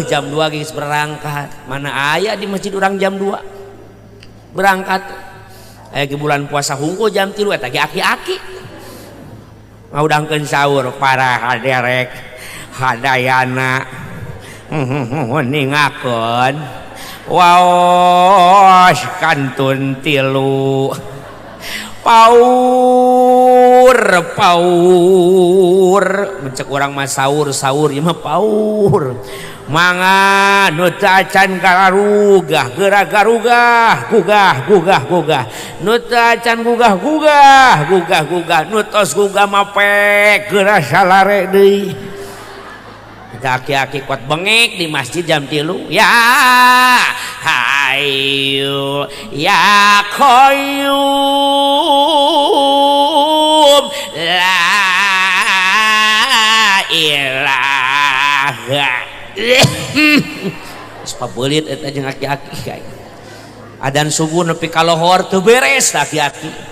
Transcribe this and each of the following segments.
Jam 2 geus berangkat. Mana aya di masjid urang jam 2 berangkat. Aya ge bulan puasa hungkul jam 3 eta ge aki-aki. Ngaudangkeun sahur para haderek hadayana. Ningakeun waos kantun tilu. Paur paur mencek urang mah sahur sahur ieu mah paur. Mangga nu teu acan garugah geura garugah gugah gugah gugah nu teu acan gugah gugah gugah gugah nu tos gugah mah pek geura salare deui. Aki-aki kuat bengek di masjid jam 3 ya hayu ya qayyum la ilaha. Geus pabeulit eta jeung aki-aki kae. Adan subuh nepi ka lohor teu beres aki-aki.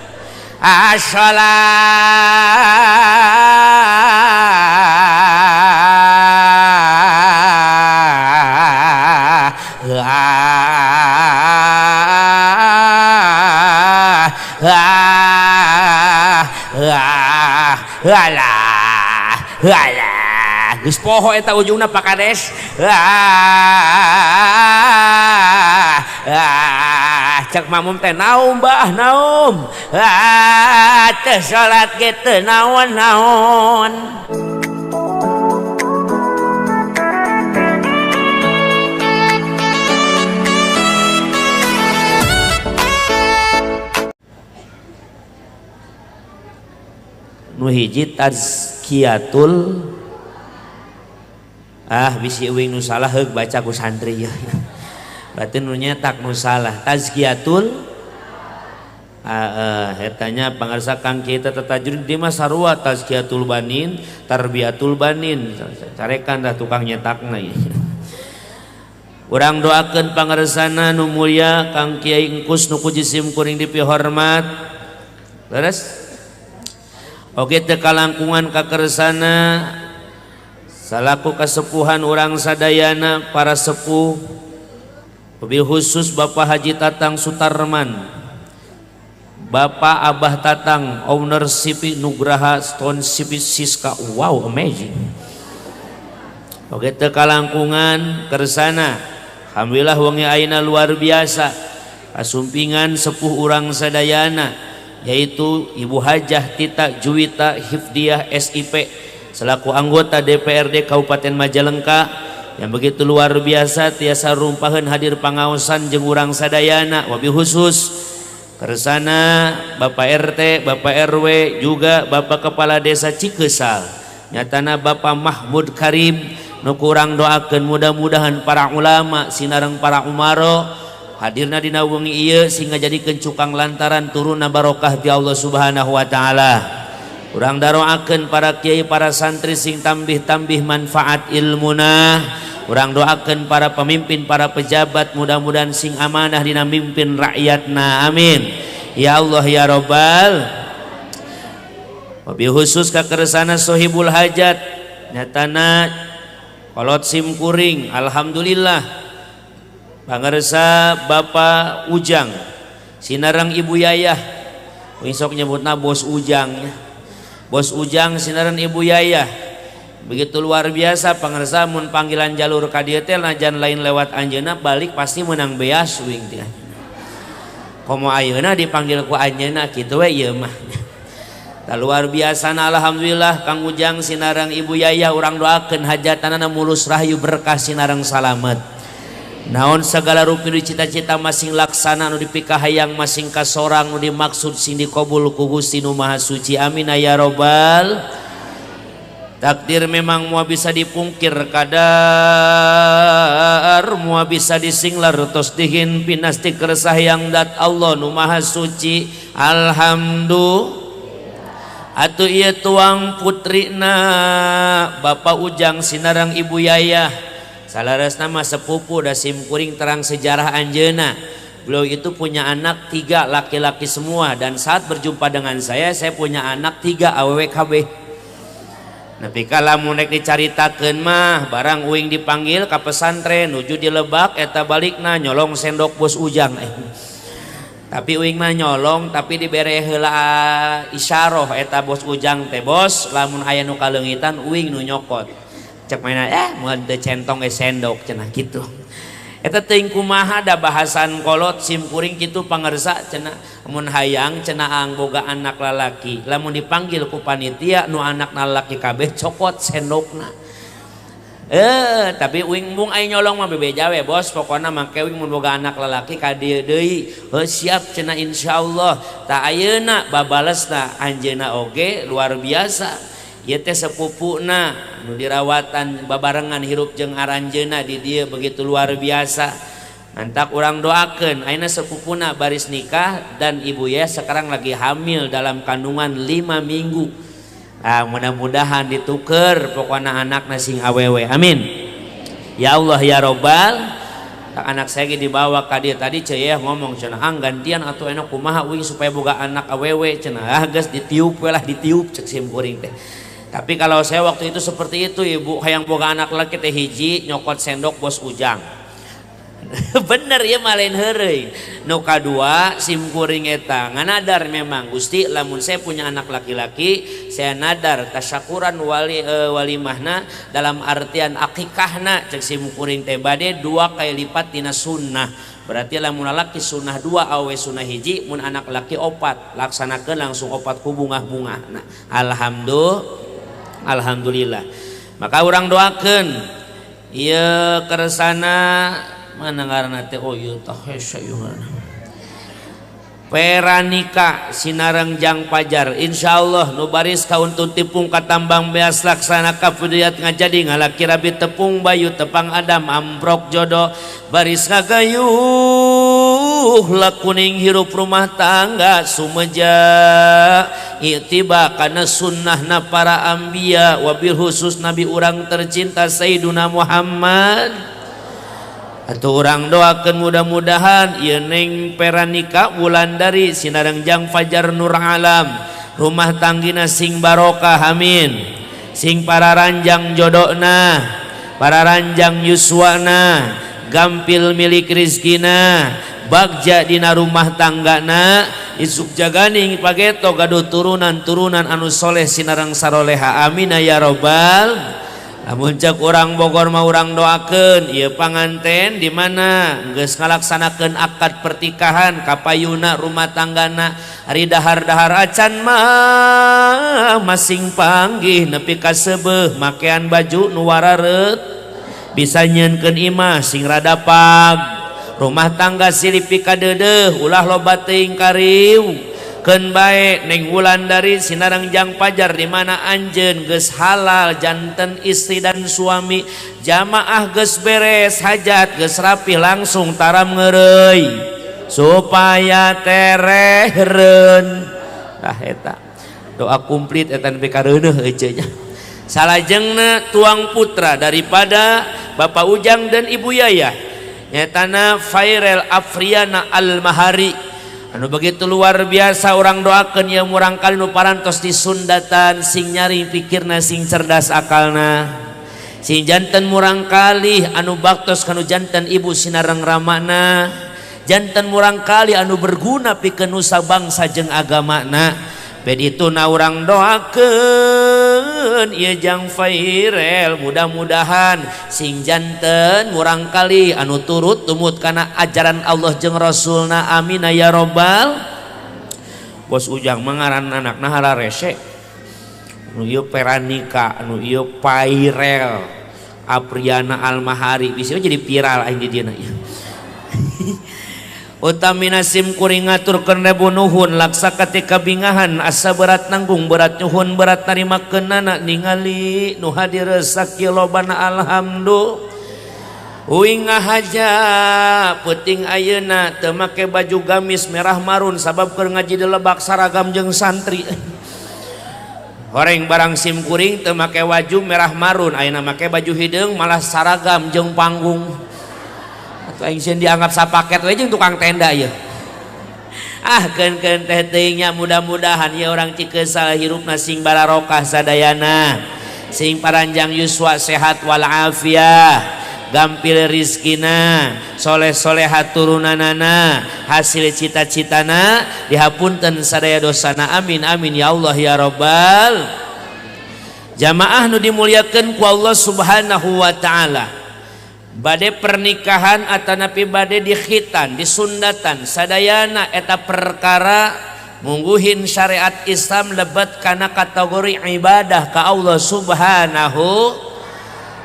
Alah geus poho eta ujungna Pak Kades. Cek mamum teh naum bah naum. Teu salat ge teu naon-naon. Nu hiji tazkiyatul bisi uing nu salah heug baca ku santri ya. Berarti nu nyetak nu salah tazkiyatul etanya pangarsa kang kita tetajrin di mah sarua tazkiyatul banin tarbiyatul banin carekan dah tukang nyetakna ieu. Urang doakeun pangarsana nu mulia Kang Kiai Engkus nu ku jisim kuring dipihormat. Leres? Oke teu kalangkungan kakersana salaku kasepuhan urang sadayana para sepuh lebih khusus Bapak Haji Tatang Sutarman, Bapak Abah Tatang owner CV Nugraha Stone CV Siska. Wow, amazing. Oke teu kalangkungan kersana alhamdulillah wengi ayeuna luar biasa kasumpingan sepuh urang sadayana yaitu Ibu Hajah Tita Juwita Hifdiah SIP selaku anggota DPRD Kabupaten Majalengka yang begitu luar biasa tiasa rumpaheun hadir pangaosan jeung urang sadayana wabil khusus kersana Bapak RT, Bapak RW juga Bapak Kepala Desa Cikesal nyatana Bapak Mahmud Karim nu kurang doakeun mudah-mudahan para ulama sinareng para umaro hadirna dina wengi ieu sehingga jadikeun cukang lantaran turunna barokah ti Allah Subhanahu wa taala. Urang daroakeun para kiai para santri sing tambih-tambih manfaat ilmuna. Urang doakeun para pemimpin para pejabat mudah-mudahan sing amanah dina mimpin rakyatna. Amin. Ya Allah ya Rabbal. Wabil khusus ka kersana sohibul hajat nyatana kolot sim kuring alhamdulillah pangarsa Bapak Ujang sinarang Ibu Yayah besok nyebutna Bos Ujang ya. Bos Ujang sinarang Ibu Yayah begitu luar biasa pangarsa mun panggilan jalur ka dieu teh najan lain lewat anjeunna balik pasti menang beas wing teh. Komo ayeuna dipanggil ku anjeunna kitu we ieu mah. Tah luar biasa alhamdulillah Kang Ujang sinarang Ibu Yayah urang doakeun hajatanana mulus rahayu berkah sinarang salamet. Naon segala rupi nu cita-cita masing laksana nu dipikahayang masing kasorang nu dimaksud sing dikabul ku Gusti nu Maha Suci. Amin ya robbal. Takdir memang moal bisa dipungkir kadar moal bisa disinglar tos dihin pinasti kersah yang dat Allah nu Maha Suci. Alhamdulillah. Atuh ieu tuang putrina Bapak Ujang sinarang Ibu Yayah salaresna mah sepupu da sim kuring terang sejarah anjeunna. Beliau itu punya anak 3 laki-laki semua dan saat berjumpa dengan saya punya anak 3 awewe kabeh. Nepi ka lamun rek dicaritakeun mah barang uing dipanggil ka pesantren nuju di Lebak eta balikna nyolong sendok Bos Ujang. Tapi uing mah nyolong tapi dibere heula isyarah eta Bos Ujang teh, bos lamun aya nu kaleungitan uing nu nyokot. Cek mainan moal teu centong ge sendok cenah kitu. Eta teuing kumaha da bahasan kolot sim kuring kitu pangersa cenah mun hayang cenah ang boga anak lalaki lamun dipanggil ku panitia nu anak lalaki kabeh cokot sendokna. Tapi uing mung aing nyolong mah bebeja we bos, pokona mangke uing mun boga anak lalaki ka dieu deui. Heuh siap cenah insyaallah. Tah ayeuna babalesna anjeunna oge luar biasa. Ieu teh sepupuna nu dirawatan babarengan hirup jeung aranjeunna di dieu begitu luar biasa. Mantak urang doakeun ayeuna sepupuna baris nikah dan ibu ya sekarang lagi hamil dalam kandungan 5 minggu. Ah, mudah-mudahan dituker pokokna anakna sing awewe. Amin. Ya Allah ya Robbal. Anak saya ge dibawa ka dieu tadi ceu ngomong cenah ang gantian atuh enak kumaha uing supaya boga anak awewe cenah. Ah geus ditiup we lah ditiup cek sim kuring teh. Tapi kalau saya waktu itu seperti itu ibu hayang boga anak laki teh hiji nyokot sendok Bos Ujang. Bener ya malain heureuy. Nu kadua sim kuring eta nganadar memang Gusti lamun saya punya anak laki-laki saya nadar tasyakuran wali walimahna dalam artian akikahna cek sim kuring teh bade 2 kali lipat tina sunnah. Berarti lamun lalaki sunnah 2 awe sunnah hiji mun anak laki 4 laksanakeun langsung 4 ku bungah-bungahna. Alhamdulillah. Maka urang doakeun ieu kersana mana ngaranna teh oh ieu tah hese ieu ngaranna Peranika Sinareng Jang Pajar insyaallah nu baris kauntun tipung katambang beas laksana kafudiyat ngajadi ngalaki rabi tepung bayu tepang adam amprok jodoh baris ngagayuh lakuning hirup rumah tangga sumeja iktiba kana sunnahna para anbiya wabil khusus nabi urang tercinta Sayyiduna Muhammad. Atau orang doakan mudah-mudahan ieu Neng Peranika Wulandari Sinareng Jang Fajar Nur Alam rumah tanggina sing barokah amin, sing para ranjang jodokna, para ranjang yuswana, gampil milik rizkina, bagja dina rumah tanggana, isuk jaganing pageto gaduh turunan-turunan anu soleh sinareng saroleha amin ya robbal. Lamun cek urang Bogor mah urang doakeun ieu panganten di mana geus ngalaksanakeun akad pertikahan kapayuna rumah tanggana ari dahar-dahar acan mah masing panggih nepi ka seubeuh makean baju nu warareut bisa nyeunkeun imah sing rada pag rumah tangga silih pikadeudeuh ulah loba teuing kariu keun bae Neng Wulandari Sinareng Jang Pajar di mana anjeun geus halal janten istri dan suami jamaah geus beres hajat geus rapi langsung taram ngeureuy supaya terehreun. Tah eta doa komplit eta nepi ka reuneuh eceu nya. Salajengna tuang putra daripada Bapak Ujang dan Ibu Yayah nyatana Fairel Afriana Almahari anu begitu luar biasa orang doakeun ieu murang kali nu parantos disundatan sing nyaring pikirna sing cerdas akalna sing janten murang kali anu baktos kanu janten ibu sinareng ramana janten murang kali anu berguna pikeun nusa bangsa jeung agamana. Bed itu na urang doakeun ieu Jang Fairel mudah-mudahan sing janten murang kali anu turut tumut kana ajaran Allah jeung Rasulna amin ya robbal. Bos Ujang mah ngaran anakna hararese nu ieu Peranika nu ieu Fairel Apriana Almahari bisa jadi viral aing di dieu na. Utamina sim kuring ngaturkeun rebu nuhun laksa ketika bingahan asa berat nanggung berat nyuhun berat narima keunana ningali nu hadir sakilobana alhamdulillah. Uing ngahaja peuting ayeuna teu make baju gamis merah marun sabab keur ngaji di Lebak saragam jeung santri. Horeng barang sim kuring teu make baju merah marun ayeuna make baju hideung malah saragam jeung panggung. Atuh aing sieun dianggap sapaket we jeung tukang tenda ieu. Ah keun-keun teh teuing nya mudah-mudahan ieu orang Cikesal hirupna sing bararokah sadayana. Sing paranjang yuswa, sehat walafiat, gampil rizkina, soleh soleha turunanana, hasil cita-citana, dihapunten sadaya dosana. Amin amin ya Allah ya Rabbal. Jamaah nu dimuliakan ku Allah Subhanahu wa taala, bade pernikahan atanapi bade dikhitan, disundatan, sadayana eta perkara mungguhin syariat Islam lebet kana kategori ibadah ka Allah Subhanahu.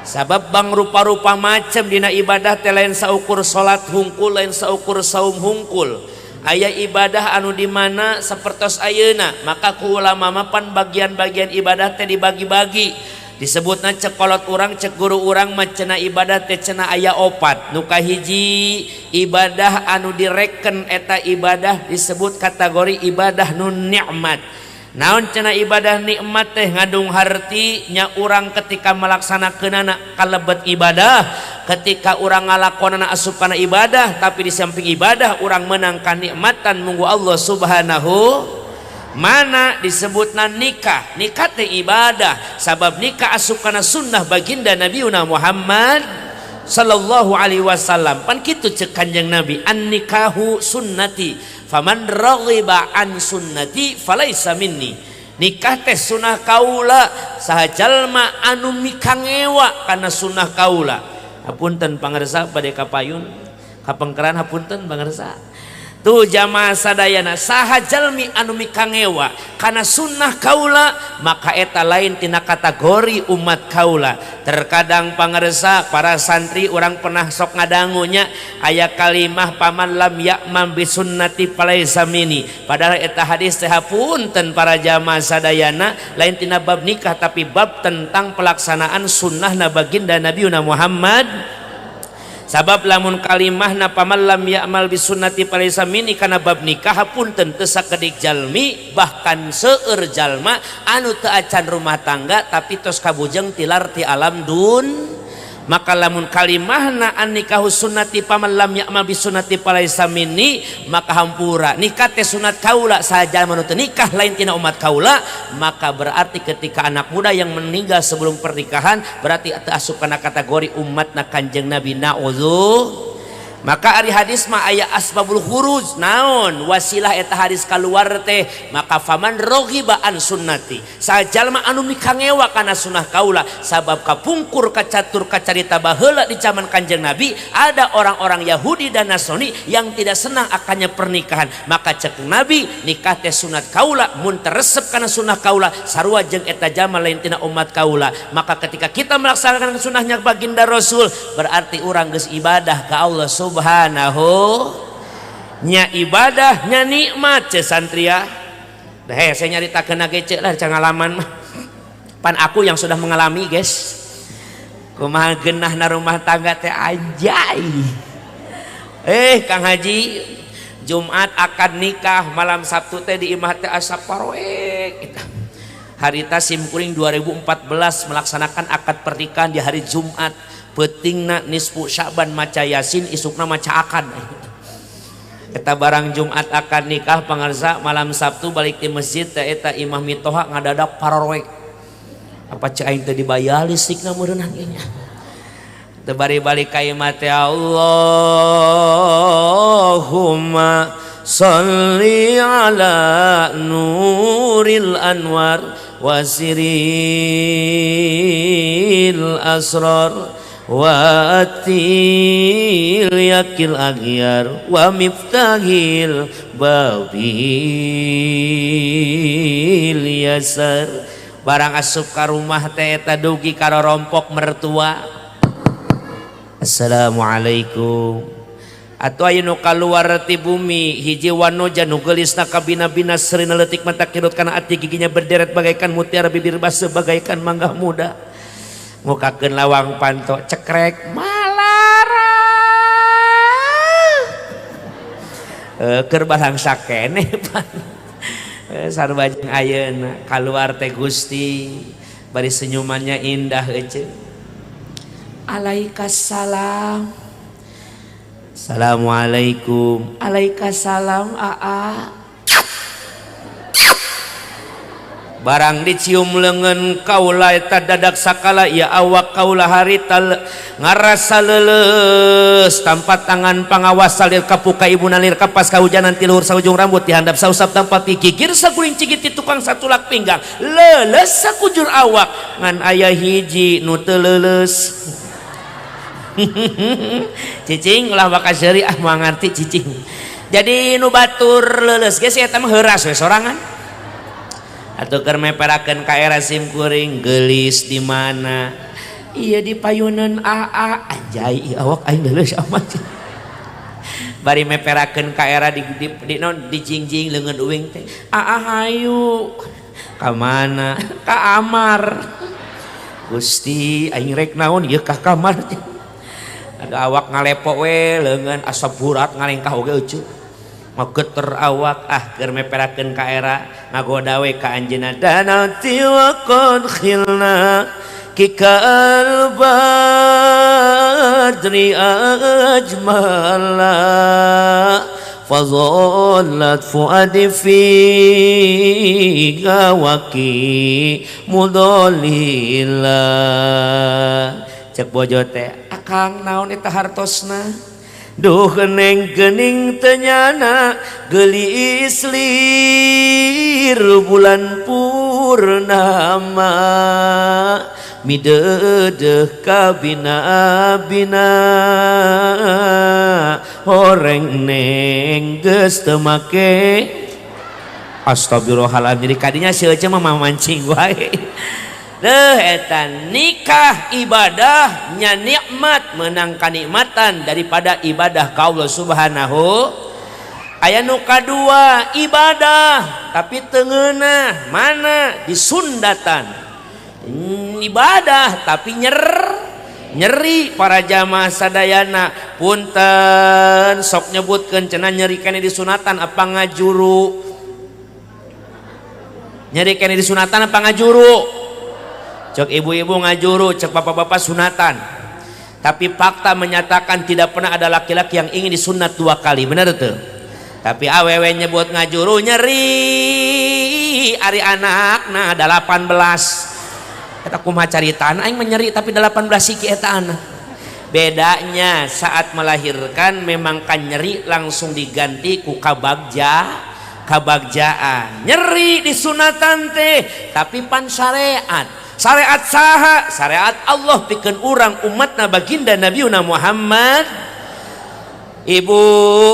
Sabab bang rupa-rupa macam dina ibadah teh, lain saukur salat hungkul, lain saukur saum hungkul. Aya ibadah anu dimana sapertos ayeuna, maka ku ulama mapan bagian-bagian ibadah teh dibagi-bagi. Disebutna cek kolot urang, cek guru urang mah, cenah ibadah teh cenah aya opat. Nu kahiji, ibadah anu direken eta ibadah disebut kategori ibadah nu nikmat. Naon cenah ibadah nikmat teh? Ngandung harti nya urang ketika melaksanakeunana kalebet ibadah, ketika urang ngalakonana asup kana ibadah, tapi di samping ibadah urang menang kanikmatan munggu Allah Subhanahu. Mana disebutna nikah. Nikah teh ibadah, sabab nikah asup kana sunnah baginda Nabi Muhammad sallallahu alaihi wasallam. Pan kitu cek Kanjeng Nabi, "An nikahu sunnati, faman raghiba an sunnati falaisa minni." Nikah teh sunnah kaula, saha jalma anu mikangewa kana sunnah kaula. Hapunten pangersa, bade kapayun kapengkeran, hapunten pangersa. Tuh jamaah sadayana, saha jalmi anu mikangewa kana sunnah kaula, maka eta lain tina kategori umat kaula. Terkadang pangersa, para santri, urang pernah sok ngadangunya aya kalimah "faman lam ya'mal bi sunnati falaisa minni". Padahal eta hadis teh, hapunten para jamaah sadayana, lain tina bab nikah, tapi bab tentang pelaksanaan sunnah baginda Nabi Muhammad. Sabab lamun kalimahna "faman lam ya'mal bisunnati falaisa minni" kana bab nikah, hapunten, teu sakedik jalmi, bahkan seueur jalma anu teu acan rumah tangga tapi tos kabujeng tilar ti alam dun. Maka lamun kalimahna "an nikahu sunnati, faman lam ya'mal bisunnati falaisa minni", maka hampura, nikah teh sunat kaula, saja nu teu nikah lain tina umat kaula. Maka berarti ketika anak muda yang meninggal sebelum pernikahan berarti teu asup kana kategori umatna Kanjeng Nabi, na'udzu. Maka ari hadis mah aya asbabul khuruj, naon wasilah eta hadis keluar teh. Maka "faman raghiba an sunnati", sajalma anu mikangewa kana sunnah kaula. Sabab kapungkur kacatur kacarita baheula di zaman Kanjeng Nabi ada orang-orang Yahudi dan Nasrani yang tidak senang akannya pernikahan. Maka cek Nabi, nikah teh sunat kaula, mun teresep kana sunnah kaula, sarua jeung eta jalma lain tina umat kaula. Maka ketika kita melaksanakan sunnahnya baginda Rasul, berarti urang geus ibadah ka Allah Subhanahu. Nya ibadahnya nikmat ce santria. Dah saya nyaritakeun ge cek lah ngalaman mah, pan aku yang sudah mengalami, guys. Kumaha geunahna rumah tangga teh, anjay. Eh, Kang Haji, Jumat akad nikah, malam Sabtu teh di imah teh asa paroek eta. Harita simkuring 2014 melaksanakan akad pernikahan di hari Jumat, peutingna nisfu Sya'ban maca Yasin, isukna maca akad. Eta barang Jumat akad nikah pangarsa, malam Sabtu balik di masjid teh eta imah mitoha ngadadak paroroek. Apa cek aing teh dibayar listrikna meureunah nya. Teu bari balik ka imah teh, "Allahumma sholli ala nuril anwar wa siril asrar wa atil yakil agyar wa miftahil babil yasar". Barang asup ka rumah teh eta dugi rompok mertua, "Assalamualaikum." Atau aya nu kaluar ti bumi hiji wanoja nu geulisna kabina-bina, serina leutik, mata kirut kana ati, giginya berderet bagaikan mutiara, bibir baseuh bagaikan mangga muda. Mukakeun lawang panto, cekrek, malara keur barang sakene pan sarua jeung ayeuna. Kaluar teh Gusti, bari senyumannya indah euceun, "Alaikassalam." "Assalamualaikum." "Alaikassalam, aa." Barang dicium lengan kaula eta dadak sakala ya awak kaula harita ngarasa leuleus tanpa tangan pangawas salir kapuka ibu nalir kapas kahujanan ti luhur saujung rambut di handap sausap tanpa gigir saguling cigit ti tukang satulak pinggang leuleus sakujur awak ngan aya hiji nu teu leuleus. Cicing ulah bakal seuri ah, moal ngarti cicing. Jadi nu batur leuleus ge si eta mah heuras we sorangan. Atuh keur meperakeun ka era sim kuring geulis di mana? Iya di payuneun aa, anjay ieu awak aing leuleus amat. Bari meperakeun ka era di naon dijingjing leungeun uing teh. Aa hayu. Ka mana? Ka amar. Gusti aing rek naon ieu ka kamar. Ada awak ngalepo we leungeun asa burat ngalengkah oge euceu. Mageter awak ah keur meperakeun ka era ngagoda we ka anjeunna danati wa qad khilna kikal badri ajmala fadhallat fuadi fi gawaki mudallila. Cek bojo teh akang naon eta hartosna? Duh neng gening tenyana geulis lir bulan purnama midedeh kabina-bina horeng neng geus teu make. Astagfirullahaladzim, kadinya si Ece mah mancing wae. Deh eta nikah ibadah nya nikmat menang kanikmatan daripada ibadah ka Allah Subhanahu. Aya nu kadua ibadah tapi teu ngeunah mana disundatan. Ibadah tapi nyeri para jamaah sadayana punten sok nyebutkeun cenah nyeri keneh disunatan apa ngajuru? Nyeri keneh disunatan apa ngajuru? Cek ibu-ibu ngajuru, cek bapak-bapak sunatan. Tapi fakta menyatakan tidak pernah ada laki-laki yang ingin disunat 2 kali, benar tuh? Tapi awewe nyebut ngajuru nyeri, ari anak nah 18. Eta kumaha caritana aing mah nyeri tapi 18 siki eta anak. Bedanya saat melahirkan memang kan nyeri langsung diganti ku kabagjaan. Nyeri disunatan teh tapi pan syariat. Syariat saha? Syariat Allah pikeun urang umatna baginda Nabiuna Muhammad. Ibu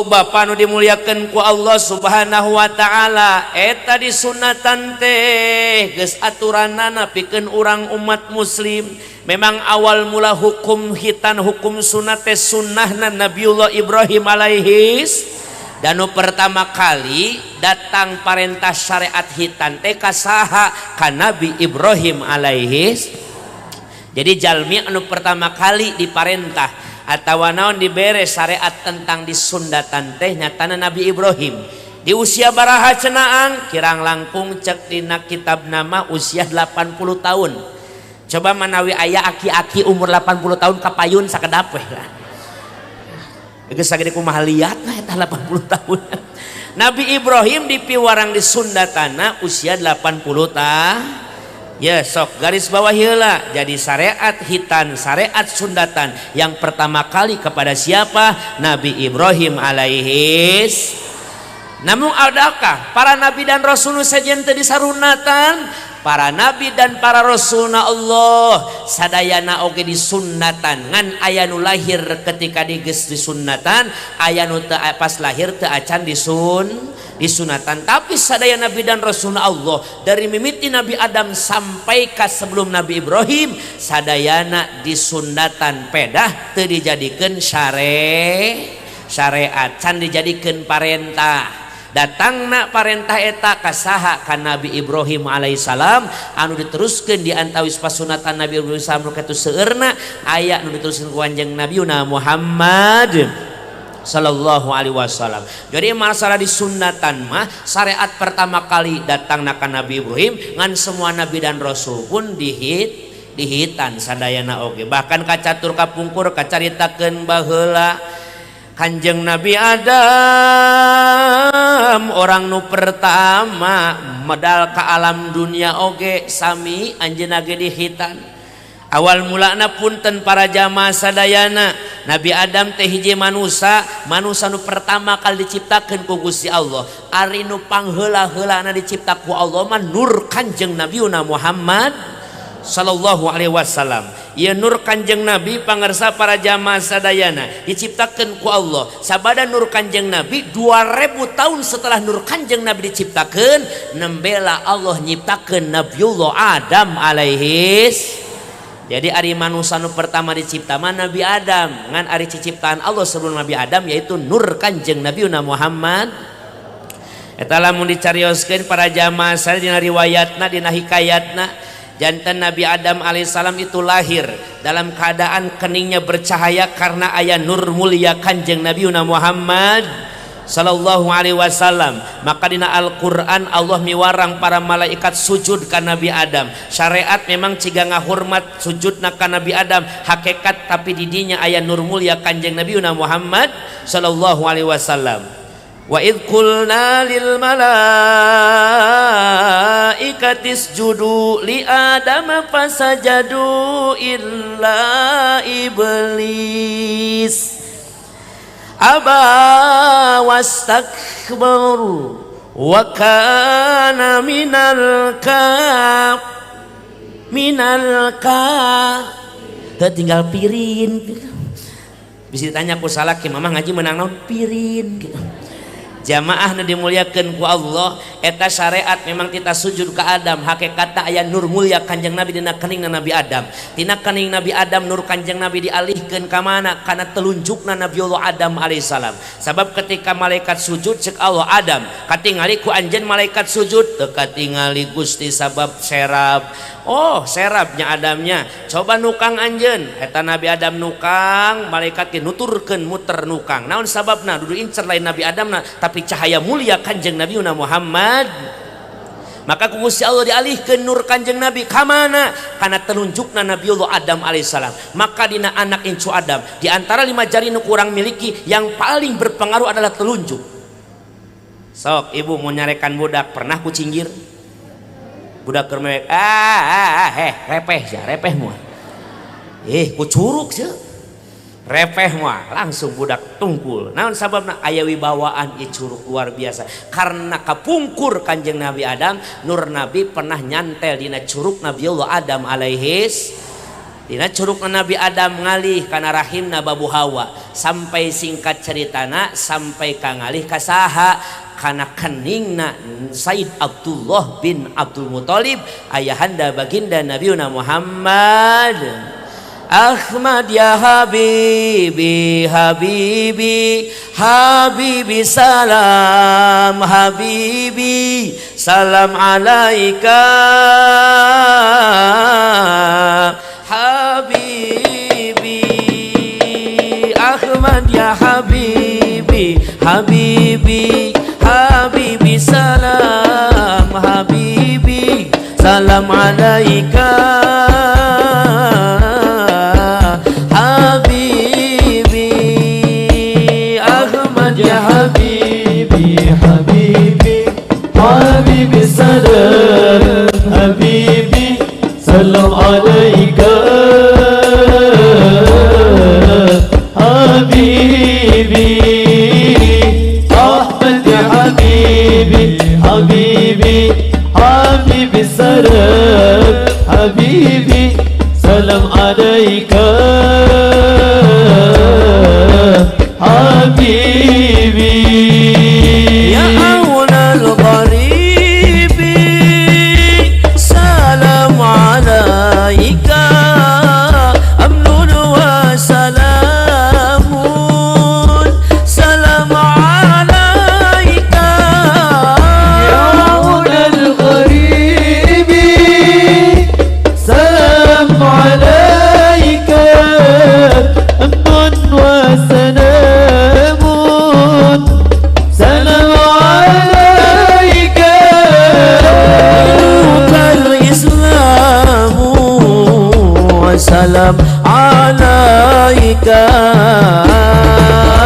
bapak nu dimuliakeun ku Allah Subhanahu wa taala, eta disunatan teh geus aturanana pikeun urang umat muslim. Memang awal mula hukum khitan hukum sunat teh sunnahna Nabiullah Ibrahim alaihis. Dan nu pertama kali datang parentah syariat khitan teh ka saha? Ka Nabi Ibrahim alaihis. Jadi jalmi anu pertama kali diparentah atawa naon dibere syariat tentang disundatan teh nyatana Nabi Ibrahim. Di usia baraha cenaang kirang langkung cek dina kitab nama usia 80 tahun. Coba manawi aya aki-aki umur 80 tahun kapayun sakedap we lah. Geus sagede kumaha liat nah eta 80 tahun. Nabi Ibrahim dipiwarang di sundatana usia 80 tahun. Ya sok garis bawah heula. Jadi syariat khitan, syariat sundatan yang pertama kali kepada siapa? Nabi Ibrahim alaihis. Namun adakah para nabi dan rasul sejen teu disarunatan? Para nabi dan para rasulna Allah sadayana oge disunatan. Ngan aya nu lahir ketika digeus disunatan, aya nu teu pas lahir teu acan disunatan. Tapi sadaya nabi dan rasulna Allah dari mimiti Nabi Adam sampai ka sebelum Nabi Ibrahim sadayana disunatan pedah teu dijadikeun syariat, can dijadikeun parentah. Datangna parentah eta ka saha? Ka Nabi Ibrahim alaihissalam anu diteruskeun di antawis pasunatan Nabi Ibrahim alaihissalam nu kitu seueurna aya nu diteruskeun ku Kanjeng Nabiuna Muhammad sallallahu alaihi wasallam. Jadi masalah disunatan mah syariat pertama kali datangna ka Nabi Ibrahim ngan semua nabi dan rasul pun dihitan sadayana oge. Bahkan kacatur kapungkur kacaritakeun baheula Kanjeng Nabi Adam Adam orang nu pertama medal ke alam dunia oge sami anjeunna ge dihitan. Awal mulana punten para jamaah sadayana, Nabi Adam teh hiji manusa, manusa nu pertama kali diciptakeun ku Gusti Allah. Ari nu pangheula-heulana dicipta ku Allah mah nur Kanjeng Nabiuna Muhammad sallallahu alaihi wasallam. Ieu nur Kanjeng Nabi pangersa para jamaah sadayana diciptakeun ku Allah. Sabada nur Kanjeng Nabi 2000 tahun setelah nur Kanjeng Nabi diciptakeun, nembela Allah nyiptakeun Nabiullah Adam alaihis. Jadi ari manusa nu pertama dicipta mah Nabi Adam, ngan ari ciciptaan Allah sebelum Nabi Adam yaitu nur Kanjeng Nabiuna Muhammad. Eta lamun dicarioskeun para jamaah sadaya dina riwayatna, dina hikayatna, janten Nabi Adam alaihissalam itu lahir dalam keadaan keningnya bercahaya karena aya nur mulia Kanjeng Nabiuna Muhammad sallallahu alaihi wasallam. Maka dina Al-Qur'an Allah miwarang para malaikat sujud ka Nabi Adam. Syariat memang ciga ngahormat sujudna ka Nabi Adam hakikat, tapi didinya aya nur mulia Kanjeng Nabiuna Muhammad sallallahu alaihi wasallam. Wa idh qulna lil malaikati isjudu li adama fasajadu illa iblis aba wastakbar wa kana minal ka minal ka. Teu tinggal pirin gitu. Bisa ditanya ku salaki, mamah ngaji menang naon? Pirin gitu. Jamaah nu dimuliakeun ku Allah, eta syariat memang kita sujud ka Adam, hakikatna aya nur mulia Kanjeng Nabi dina keningna Nabi Adam. Tina kening Nabi Adam nur Kanjeng Nabi dialihkeun ka mana? Kana telunjukna Nabiullah Adam alaihissalam. Sabab ketika malaikat sujud cek Allah, Adam, katingali ku anjeun malaikat sujud? Teu katingali Gusti sabab serab. Oh, serabnya Adamnya. Coba nukang anjeun. Eta Nabi Adam nukang, malaikat ge nuturkeun muter nukang. Naon sababna? Dudu incer lain Nabi Adamna, tapi cahaya mulia Kanjeng Nabi Muhammad. Maka ku Gusti Allah dialihkeun nur Kanjeng Nabi ka mana? Kana telunjukna Nabiullah Adam alaihissalam. Maka dina anak incu Adam, di antara 5 jari nu kurang miliki, yang paling berpengaruh adalah telunjuk. Sok ibu mau nyarekan budak, pernah ku cinggir? Budak keur mewek, ah, heh, repeh ya, repeh moal. Ku curug sih. Repeh mah langsung budak tungkul. Naon sababna? Aya wibawaan ieu curug luar biasa. Karena kapungkur Kanjeng Nabi Adam, nur Nabi pernah nyantel dina curug Nabiullah Adam alaihis. Dina curug Nabi Adam ngalih kana rahimna Babu Hawa. Sampai singkat ceritana sampai ka ngalih ka saha? Kana keningna Said Abdullah bin Abdul Muthalib, ayahanda baginda Nabiuna Muhammad. Ahmad ya habibi, habibi, habibi salam, habibi salam alaika, habibi. Ahmad ya habibi, habibi, habibi salam, habibi salam alaika, habibi. Ahmad ya habibi, habibi, habibi salam, habibi salam alaika, habibi. Ahmad ya habibi, habibi, habibi salam, habibi salam alaika, habibi. Ya aunal gharibi salam alaika, amnun wa salamun, salam alaika. Ya aunal gharibi salam alaika, amnun wa salamun, salam alaika. Dinukal Islamu wa salam alaika.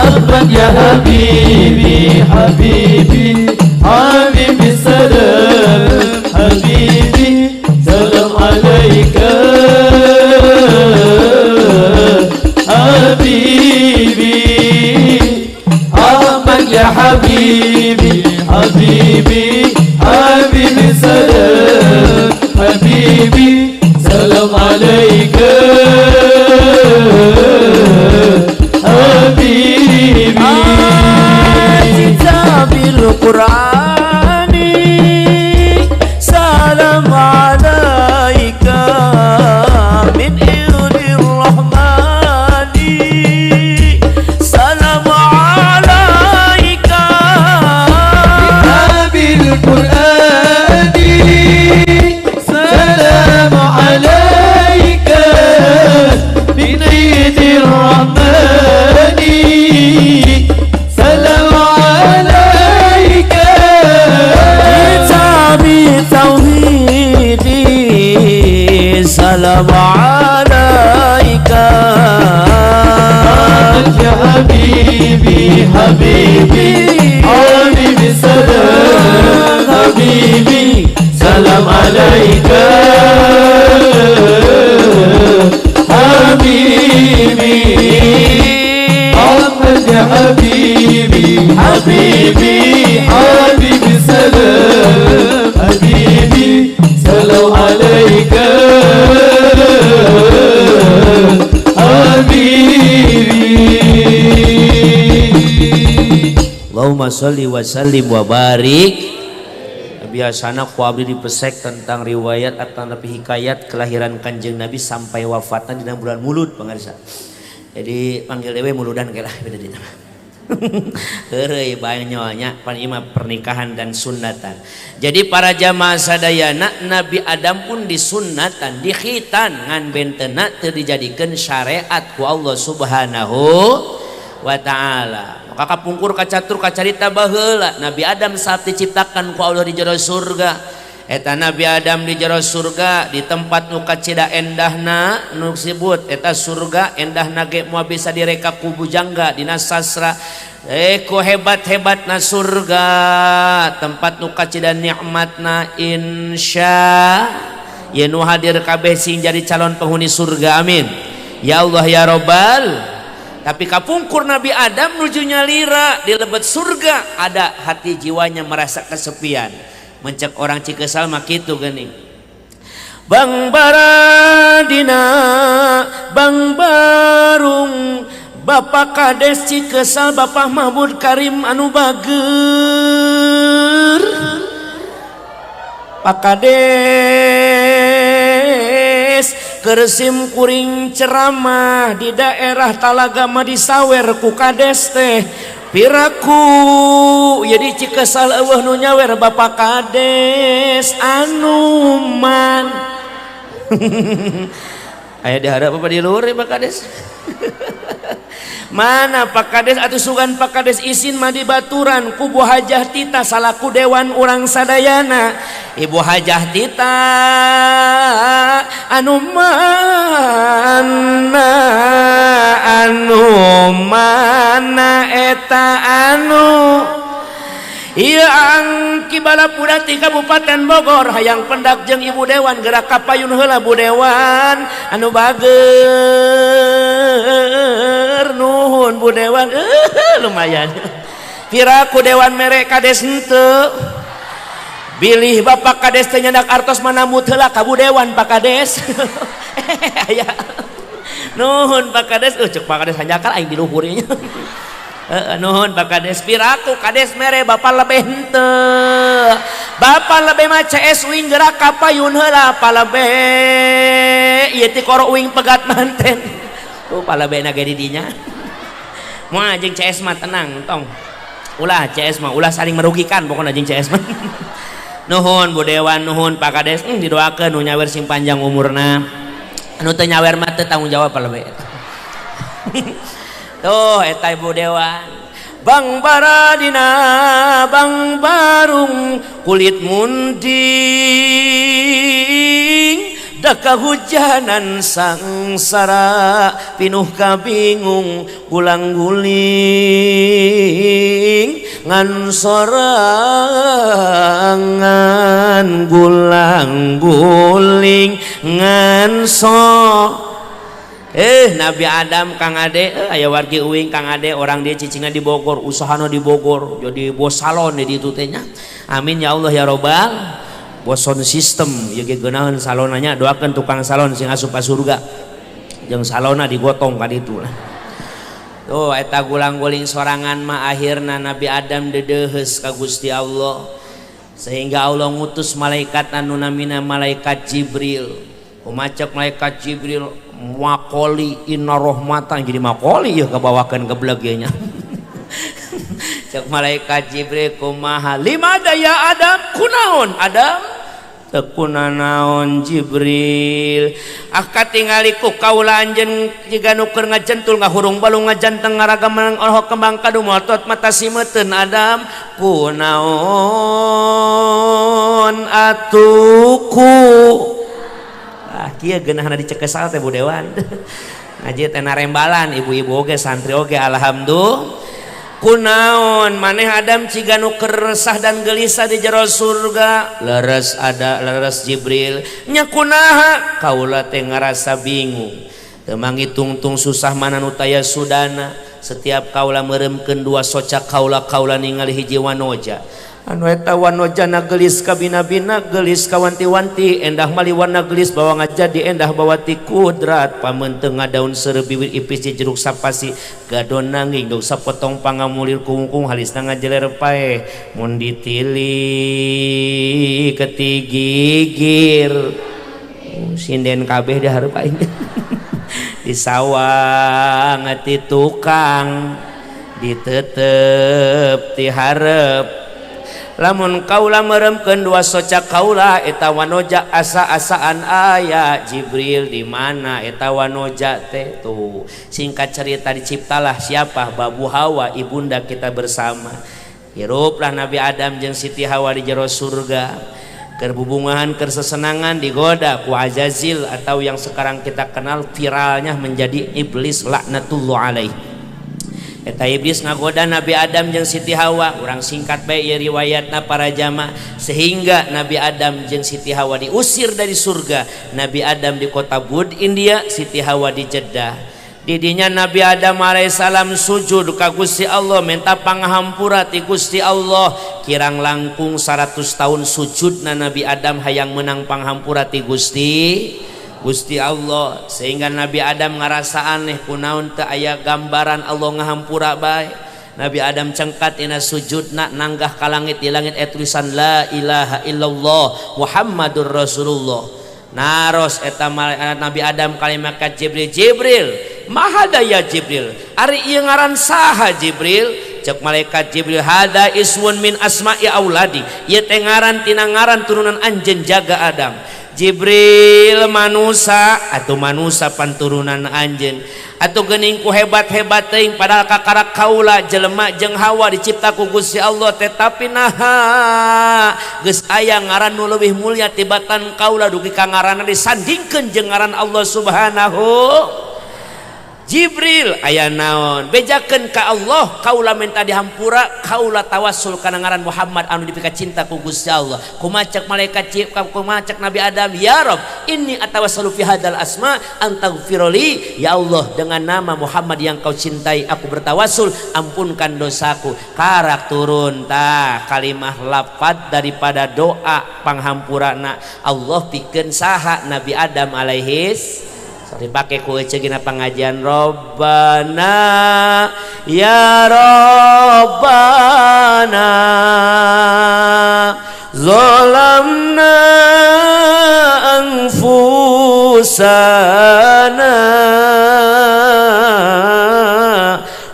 Ahmad ya habibi, habibi, habibi salam, habibi salam alaika, habibi. Ahmad ya habibi, habibi, habibi salam, habibi salam alaika, habibi. Kitabil Qur'ani salam alaika min irdir rahmani, salam alaika. Kitabil Qur'ani salam alaika min irdir rahmani, salam alaika. Kitabi tauhidi salam alaika. Ya habibi, habibi, habibi salam, habibi salam alaika, habibi. Ahmad ya habibi, habibi, habibi salam, habibi salam alaika, habibi. Allahumma sholli wa sallim wa barik. Biasana ku abdi dipesek tentang riwayat atau nabi hikayat kelahiran Kanjeng Nabi sampai wafatnya dina bulan Mulud pangarsa. Jadi panggil dewe muludan kelah beda dina. Heureuy bae nyonya pan ieu mah pernikahan dan sunatan. Jadi para jamaah sadayana Nabi Adam pun disunatan, dikhitan ngan bentena teu dijadikeun syariat ku Allah Subhanahu wa taala. Maka kapungkur kacatur kacarita baheula Nabi Adam saat diciptakan ku Allah di jero surga. Eta Nabi Adam di jero surga di tempat nu kacida endahna nu disebut eta surga endahna ge moal bisa direka ku bujangga dina sastra. Ku hebat-hebatna surga tempat nu kacida nikmatna insya ye nu hadir kabeh sing jadi calon penghuni surga, amin ya Allah ya Robbal. Tapi kapungkur Nabi Adam nuju nyalira di lebet surga ada hati jiwanya merasa kesepian. Mencek orang Cikesal mah kitu geuning. Bang Baradina, Bang Barung, Bapak Kades Cikesal, Bapak Mahmud Karim anu bager. Pak Kades kersim kuring ceramah di daerah Talaga mah disawer ku Kades teh. Piraku jadi Cikesal eueuh nu nyawer Bapak Kades anuman. Aya diharap apa di luhur ya Pak Kades? Mana Pak Kades atuh sugan Pak Kades isin mah di baturan ku Bu Hajah Tita salaku dewan urang sadayana. Ibu Hajah Tita anu mana anu mana eta anu ieu angki balapura ti Kabupaten Bogor hayang pendak jeung Ibu Dewan gerak ka payun heula Bu Dewan anu bager nuhun Bu Dewan lumayan piraku Dewan mere Kades henteu bilih Bapak Kades teh nyandak artos manambut heula ka Bu Dewan Pak Kades. Aya nuhun Pak Kades, cek Pak Kades hanjakal aing di luhur nya. Nuhun Pak Kades, piraku Kades mere Bapak lebih henteu. Bapak lebih mah CS uing gerak ka payun heula palebe. Ieu ti koro uing pegat manten. Tuh palebena ge di dinya. Moal jeung CS mah tenang tong. Ulah CS mah ulah saling merugikan pokona jeung CS mah. Nuhun Bu Dewan, nuhun Pak Kades, didoakeun nu nyawer sing panjang umurna. Anu teu nyawer mah teu tanggung jawab palebe. Tuh eta Ibu Dewan. Bang Baradina, Bang Barung, kulit munding, Da kahujanan sangsara pinuh kabingung gulang guling ngan sorangan gulang guling ngan so. Nabi Adam Kang Ade, aya wargi uing Kang Ade, orang dia cicingna di Bogor, usahana di Bogor, jadi bos salon di ditu teh nya. Amin ya Allah ya robbal. Bos sound system ieu ge geunaheun salonanya, doakeun tukang salon sing asup ka surga. Jeung salona digotong ka ditu lah. Tuh eta gulang-guling sorangan mah akhirna Nabi Adam dedeuheus ka Gusti Allah. Sehingga Allah ngutus malaikat anu namina malaikat Jibril. Kumacek malaikat Jibril makoli inna rahmatan, jadi makoli ya kebawakan geblek ieu nya. Cek malaikat Jibril kumaha lima daya Adam kunaon Adam teu kunanaon Jibril ah katingali ku kaula anjeun jiga nu keur ngajentul ngahurung balung ngajanteng ngaragam olohok kembang kadu motot mata simeuteun Adam kunaon atuku. Ah kieu geunahna dicekesal teh Bu Dewan. Ngaji teh narembalan ibu-ibu oge santri oge alhamdulillah. Kunaon maneh Adam ciga nu keur resah dan gelisah di jero surga. Leres ada leres Jibril nya kunaha kaula teh ngarasa bingung. Teu mangitungtung susah mana nu taya sudana. Setiap kaula meureumkeun dua soca kaula kaula ningali hiji wanoja. Anu eta wanojana gelis kabina-bina gelis kawanti-wanti endah maliwana gelis bawa ngajadi endah bawa ti kudrat pamenteng daun seureuh bibir ipis jeruk sapasi gadon nanging dog sapotong pangamulir kungkung halisna ngajeler paeh mun ditili ketigigir sinden kabeh dihareup aing di sawang ti tukang ditetep ti hareup. Lamun kaula meremkeun dua soca kaula eta wanoja asa-asaan aya Jibril di mana eta wanoja teh tuh. Singkat cerita diciptalah siapa Babu Hawa ibunda kita bersama. Hiruplah Nabi Adam jeung Siti Hawa di jero surga. Keur bubungahan keur sesenangan digoda ku Azazil atau yang sekarang kita kenal viralnya menjadi iblis laknatullah alaih. Eta iblis ngagoda Nabi Adam jeung Siti Hawa. Urang singkat bae ieu riwayatna para jamaah sehingga Nabi Adam jeung Siti Hawa diusir dari surga. Nabi Adam di kota Bud India, Siti Hawa di Jeddah. Didinya Nabi Adam alaihissalam sujud ka Gusti Allah minta pangahampura ti Gusti Allah. Kirang langkung 100 tahun sujudna Nabi Adam hayang menang panghampura ti Gusti Allah sehingga Nabi Adam ngarasa aneh kunaon teu aya gambaran Allah ngahampura bae. Nabi Adam cengkat dina sujudna nanggah ka langit di langit aya tulisan la ilaha illallah Muhammadur Rasulullah. Naros eta Nabi Adam kalimat ka Jibril, Jibril mahada ya Jibril ari ieu ngaran saha Jibril? Cek malaikat Jibril hada ismun min asma'i auladi ieu teh ngaran tina ngaran turunan anjeun jaga Adam. Jibril manusa atau manusa panturunan anjeun atuh geuning ku hebat-hebat teuing padahal kakara kaula jelema jeung Hawa dicipta ku Gusti Allah tetapi naha geus aya ngaran nu leuwih mulia tibatan kaula dugi ka ngaranna disandingkeun jeung ngaran Allah Subhanahu. Jibril aya naon bejakeun ka Allah kaula minta dihampura kaula tawassul kana ngaran Muhammad anu dipika cinta ku Gusti Allah. Kumacek malaikat kumacek Nabi Adam ya Rob inni atawassalu fi hadzal asma antaghfirli ya Allah dengan nama Muhammad yang kau cintai aku bertawassul ampunkan dosaku. Karak turun tah kalimah lafad daripada doa panghampurana Allah pikeun saha Nabi Adam alaihis dipake ku ece gina pengajian Robbana ya Robbana zalamna anfusana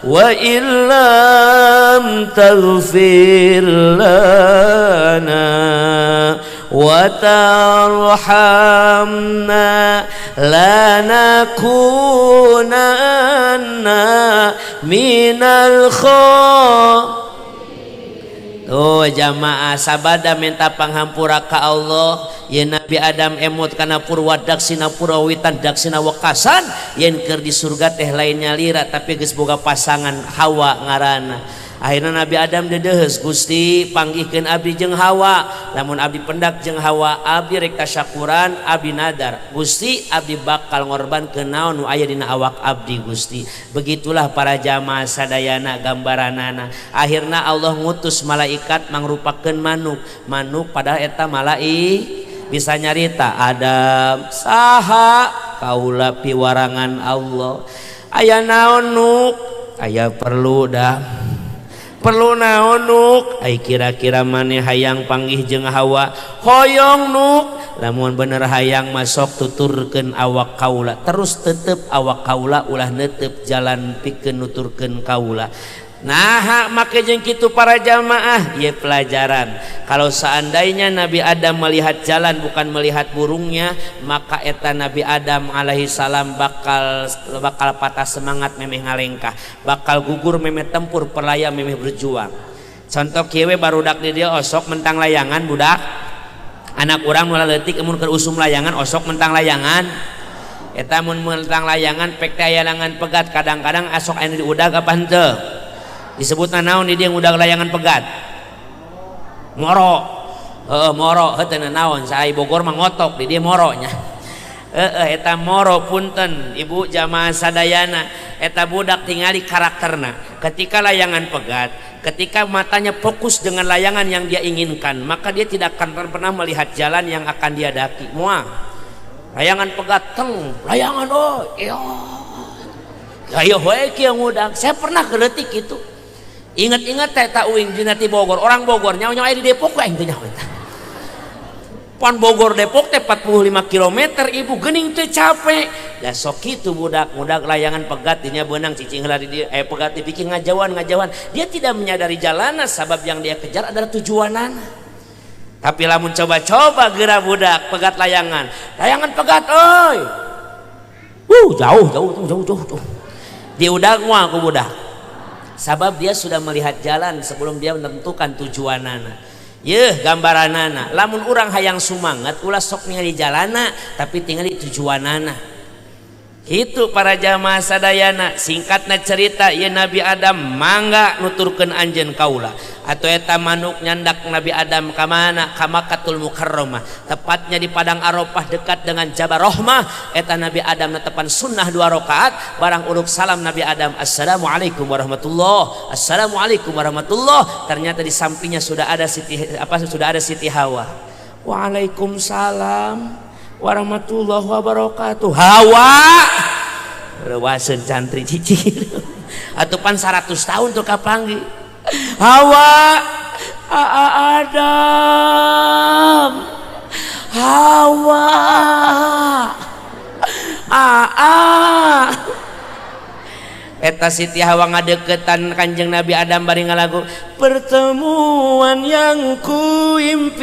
wa illam taghfir lana wa tarhamna lanakunanna minal khasirin. Tuh jamaah sabada minta panghampura ka Allah Yen Nabi Adam emut kana purwa daksina purawitan daksina wekasan, yen keur di surga teh lain nyalira tapi geus boga pasangan Hawa ngaranna. Akhirnya Nabi Adam dedeheus, Gusti panggihkeun abdi jeung Hawa, lamun abdi pendak jeung Hawa abdi rek tasyakuran, abdi nadar Gusti abdi bakal ngorbankeun naon nu aya dina awak abdi Gusti. Begitulah para jamaah sadayana gambaranana. Akhirna Allah ngutus malaikat mangrupakeun manuk manuk, padahal eta malaik bisa nyarita. Adam saha? Kaula piwarangan Allah. Aya naon nuk? Aya perlu dah. Perlu naon nuk? Ai kira-kira maneh hayang panggih jeung Hawa? Hoyong nuk. Lamun bener hayang masuk tuturkeun awak kaula, terus tetep awak kaula, ulah netep jalan pikeun nuturkeun kaula. Nah, make jeung kitu para jamaah, ye pelajaran. Kalau seandainya Nabi Adam melihat jalan bukan melihat burungnya, maka eta Nabi Adam alaihi salam bakal bakal patah semangat memeh ngalengkah, bakal gugur memeh tempur perlaya memeh berjuang. Contoh kieu we, barudak di dieu osok mentang layangan budak. Anak urang nu leutik mun keur usum layangan osok mentang layangan. Eta mun mentang layangan pek teh aya layangan pegat, kadang-kadang asok aya diudag apa henteu? Disebutna naon di dia ngudag layangan pegat? Moro. Heeh, moro, heuh teu naon, saai Bogor mah ngotok, di dia moro nya. Heeh, eta moro. Punten ibu jamaah sadayana, eta budak tingali karakterna. Ketika layangan pegat, ketika matanya fokus dengan layangan yang dia inginkan, maka dia tidak akan pernah melihat jalan yang akan dia daki. Moal. Layangan pegat teng, layangan, oh iya. Ayo we kieu ngudag. Saya pernah keletik itu. Ingat-ingat teh tak uing dina ti Bogor, orang Bogor nyawa-nyawa di Depok aing teh nyawa eta. Pan Bogor Depok teh 45 km ibu, geuning teh capek. Da sok kitu budak, budak layangan pegat dinya beunang cicing heula di dieu, eh pegat dibikin ngajauhan ngajauhan. Dia tidak menyadari jalanna sabab yang dia kejar adalah tujuanana. Tapi lamun coba-coba geura budak pegat layangan. Layangan pegat euy. Jauh jauh jauh jauh jauh. Diudag moal ku budak. Sabab dia sudah melihat jalan sebelum dia menentukan tujuanana. Yeuh gambaranana. Lamun urang hayang sumangat ulah sok ningali jalana tapi tingali tujuanana. Itu para jamaah sadayana, singkatna cerita ye Nabi Adam mangga nuturkeun anjeun kaula atau eta manuk nyandak Nabi Adam ka mana? Ka Makkatul Mukarramah, tepatnya di Padang Arafah dekat dengan Jabal Rahmah. Eta Nabi Adam netepan sunnah dua rakaat, barang uluk salam Nabi Adam, assalamualaikum warahmatullah, assalamualaikum warahmatullah, ternyata di sampingnya sudah ada Siti apa, sudah ada Siti Hawa. Waalaikumsalam warahmatullahi wabarakatuh. Hawa lewaseun cantri cicir atuh pan 100 tahun tuh kapanggih. Hawa, Adam, Hawa, Aa. Eta Siti Hawa ngadeukeutan Kanjeng Nabi Adam bari ngalagu pertemuan yang kuimpikan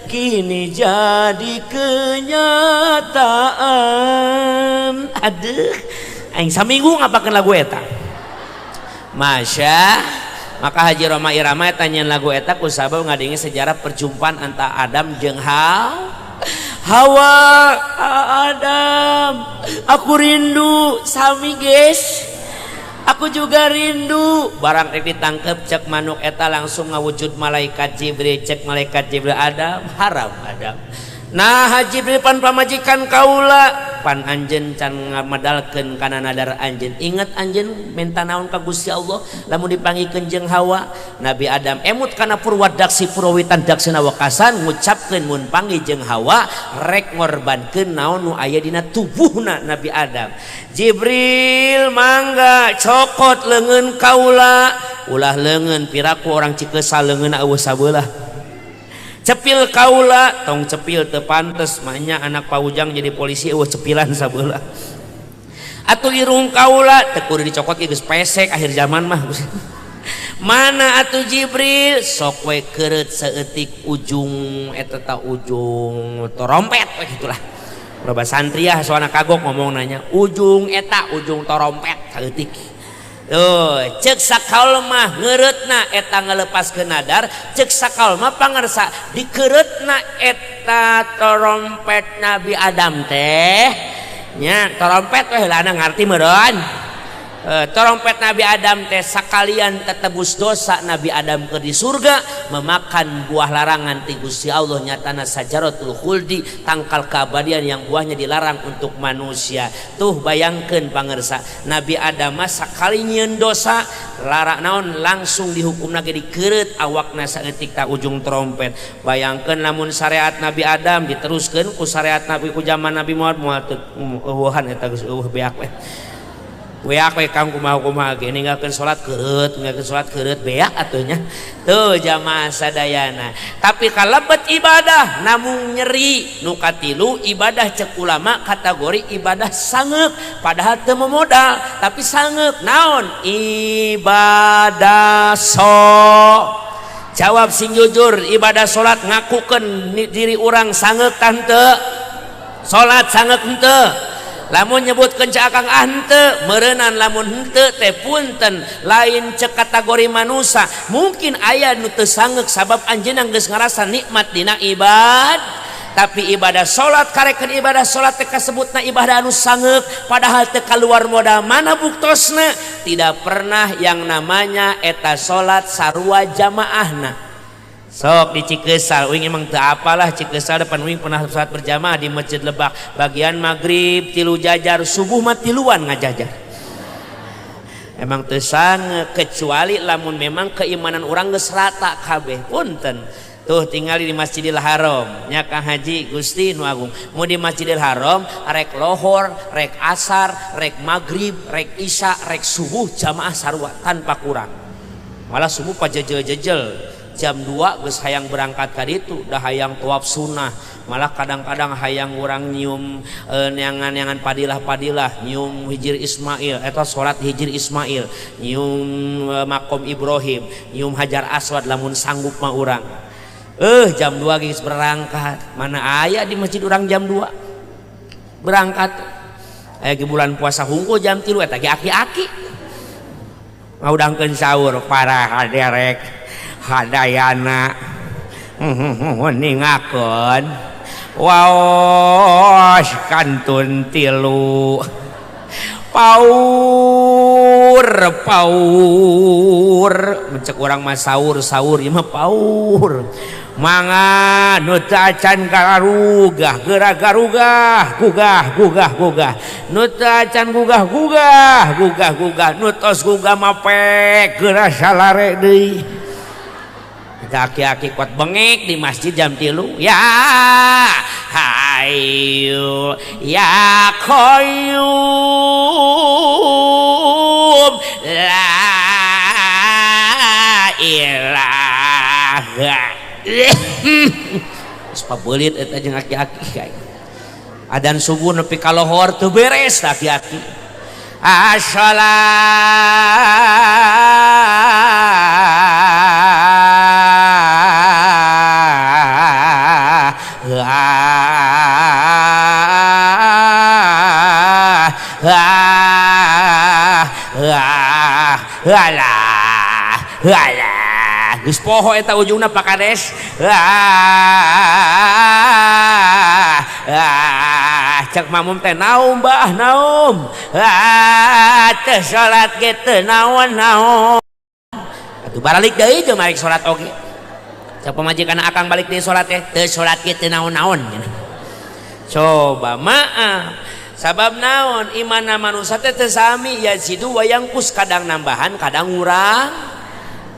kini jadi kenyataan. Aduh, aing saminggu ngapakeun lagu eta. Masya, maka Haji Rhoma Irama eta nyeun lagu eta kusabab ngadenge sejarah perjumpaan antara Adam jeung Hawa. Adam, aku rindu. Sami guys, aku juga rindu. Barang rek ditangkep cek manuk eta langsung ngawujud malaikat Jibril. Cek malaikat Jibril, Adam haram. Adam, nah Jibril pan pamajikan kaula, pan anjeun can ngamedalkeun kana nadar anjeun. Ingat anjeun minta naon ka Gusti Allah lamun dipanggihkeun jeung Hawa? Nabi Adam emut kana purwadaksi purwitan daksina wekasan, ngucapkeun mun panggih jeung Hawa rek ngorbankeun naon nu aya dina tubuhna Nabi Adam. Jibril mangga cokot leungeun kaula. Ulah leungeun, piraku orang Cikesal leungeun eueuh sabelah. Cepil kaula, tong cepil, teu pantes mahnya anak paujang jadi polisi eueuh cepilan sabelah. Atuh irung kaula, teu kudu dicokot geus pesek akhir zaman mah. Mana atuh Jibril? Sok we keureut saeutik ujung eta ta, ujung torompet we gitulah. Loba santri ah soalna kagok ngomong nanya ujung eta, ujung torompet saeutik. Tuh, cek sakaul mah ngeureutna eta ngalepaskeun nadar, cek sakaul mah pangarsa dikeureutna eta trompet Nabi Adam teh. Nya trompet weh lah ngarti meureun. Trompet Nabi Adam teh sakalian tetebus dosa Nabi Adam ke di surga memakan buah larangan ti Gusti Allah nyatana sajaratul khuldi, tangkal keabadian yang buahnya dilarang untuk manusia. Tuh bayangkeun pangersa, Nabi Adam mah sakali nyieun dosa larang naon langsung dihukumna ge dikeureut awakna saeutik ta ujung trompet. Bayangkeun lamun syariat Nabi Adam diteruskeun ku syariat Nabi ku zaman Nabi Muhammad moal teu eueuhan eta geus eueuh beak we. Beak we kang kumaha-kumaha ge ninggalkeun salat keureut, ninggalkeun salat keureut beak atuh nya. Tuh jamaah sadayana. Tapi kalebet ibadah namung nyeri. Nu katilu ibadah cek ulama kategori ibadah sangeuk padahal teu modal tapi sangeuk naon? Ibadah so. Jawab sing jujur, ibadah salat ngakukeun diri urang sangeuk tante. Salat sangeuk henteu? Lamun nyebutkeun cek akang ah henteu, meureunan lamun henteu teh punten lain cek kategori manusia. Mungkin aya nu teu sangeuk sabab anjeunna geus ngarasa nikmat dina ibad. Tapi ibadah salat karekeun ibadah salat teh kasebutna ibadah anu sangeuk padahal teu kaluar modal. Mana buktosna? Tidak pernah yang namanya eta salat sarua jamaahna. Sok di Cikesal, uing emang teu apalah Cikesal depan uing pernah salat berjamaah di Masjid Lebak. Bagian maghrib tilu jajar, subuh mah tiluan ngajajar. Emang teu sangeuk kecuali lamun memang keimanan urang geus rata kabeh. Punten. Tuh tinggali di Masjidil Haram nya Kang Haji Gusti nu Agung. Mau di Masjidil Haram rek lohor, rek asar, rek maghrib, rek isya, rek subuh jamaah sarua tanpa kurang. Malah subuh pajejel-jejel jam 2 geus hayang berangkat ka ditu, dah hayang tawaf sunnah. Malah kadang-kadang hayang urang nyium neangan-neangan padilah-padilah, nyium Hijir Ismail eta salat Hijir Ismail, nyium makom Ibrahim, nyium Hajar Aswad lamun sanggup mah urang. Jam 2 geus berangkat. Mana aya di masjid urang jam 2 berangkat. Aya ge bulan puasa hungkul jam 3 eta ge aki-aki. Ngaudangkeun sahur para haderek hadayana ningakeun waos kantun tilu paur paur mencek urang mah sahur sahur ieu mah paur manga nu teu acan garugah geura garugah gugah gugah gugah nu teu acan gugah gugah gugah gugah nu tos gugah mah pek geura salare deui. Aki-aki kuat bengek di masjid jam 3 ya hayu ya qayyum la ilaha. Geus pabeulit eta jeung aki-aki kae. Adan subuh nepi ka lohor teu beres aki-aki. Alah, geus poho eta ujungna Pak Kades. Cek makmum teh naum bah naum. Teu salat ge teu naon-naon. Atuh baralik deui jeung balik salat oge. Cek pamajikan akang balik deui salat teh teu salat ge teu naon-naon. Coba maaf. Sabab naon imanna manusia teh teu sami yazidu wa yangkus, kadang nambahan kadang ngurang.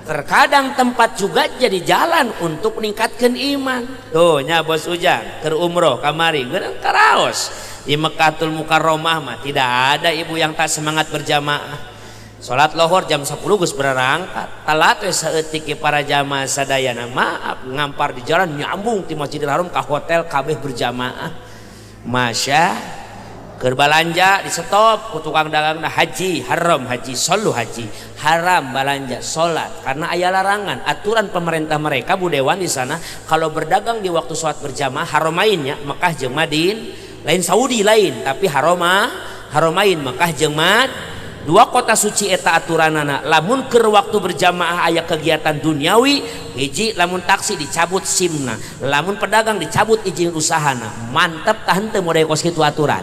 Terkadang tempat juga jadi jalan untuk meningkatkan iman. Tuh nya bos Ujang keur umroh kamari geurang karaos di Mekkatul Mukarramah mah tidak ada ibu yang tak semangat berjamaah. Salat lohor jam 10 geus berangkat. Telat we saeutik para jamaah sadayana. Maaf ngampar di jalan nyambung ti Masjidil Haram ka hotel kabeh berjamaah. Masya keur balanja di stop ku tukang dagangna haji haram haji solu haji haram balanja salat karena aya larangan aturan pemerintah mereka Bu Dewan di sana kalau berdagang di waktu salat berjamaah haramainnya Mekah jeung Madin lain Saudi lain tapi haramain Mekah jeung Dua kota suci eta aturanana, lamun keur waktu berjamaah aya kegiatan duniawi, hiji lamun taksi dicabut simna, lamun pedagang dicabut izin usahana. Mantep tah henteu model kos kitu aturan?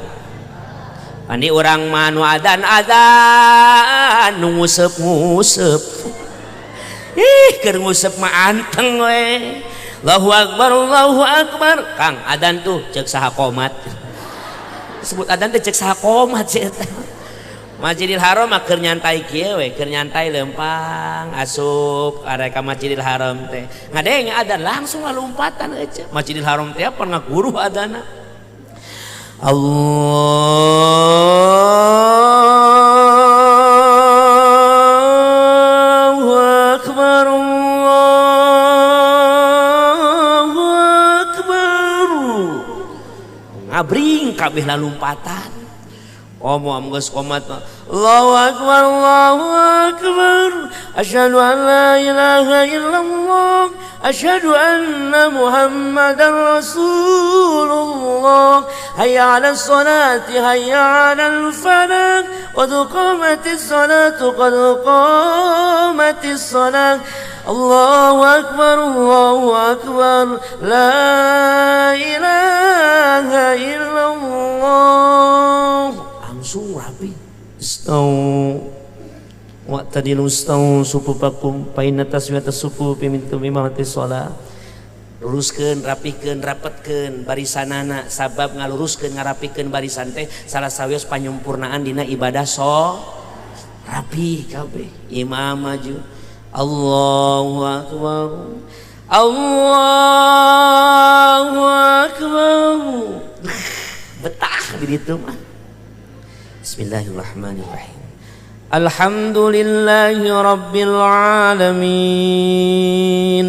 Ani urang mah nu adan adan, nu nguseup nguseup. Ih, keur nguseup mah anteng we. Allahu akbar, Allahu akbar. Kang, adan tuh, cek saha komat. Sebut adan teh cek saha komat sih eta. Masjidil Haram mah keur nyantai kieu we, keur nyantai lempang asup arek ka Masjidil Haram teh. Ngadenge adan langsung lompatan euceu. Masjidil Haram teh apa ngaguruh adana. Allahu akbar, Allahu akbar. Ngabring kabeh lalumpatan. Komo am geus komat mah, Allahu akbar, Allahu akbar, asyhadu an la ilaha illallah, asyhadu anna Muhammadar Rasulullah, hayya 'alas salati, hayya 'alal falah, qad qamatis salatu, qad qamatis salat, Allahu akbar, Allahu akbar, la ilaha illallah. Langsung rapi. Istau wa'tadilu stau sufufakum fa inna taswiyata sufufi min imamati shalah. Luruskeun, rapikeun, rapetkeun barisanana, sabab ngaluruskeun ngarapikeun barisan teh salah sawios panyumpurnaan dina ibadah so rapi kabeh. Imam maju, Allahu akbar, Allahu akbar. Betah di ditu mah. Bismillahirrahmanirrahim. Alhamdulillahi rabbil alamin,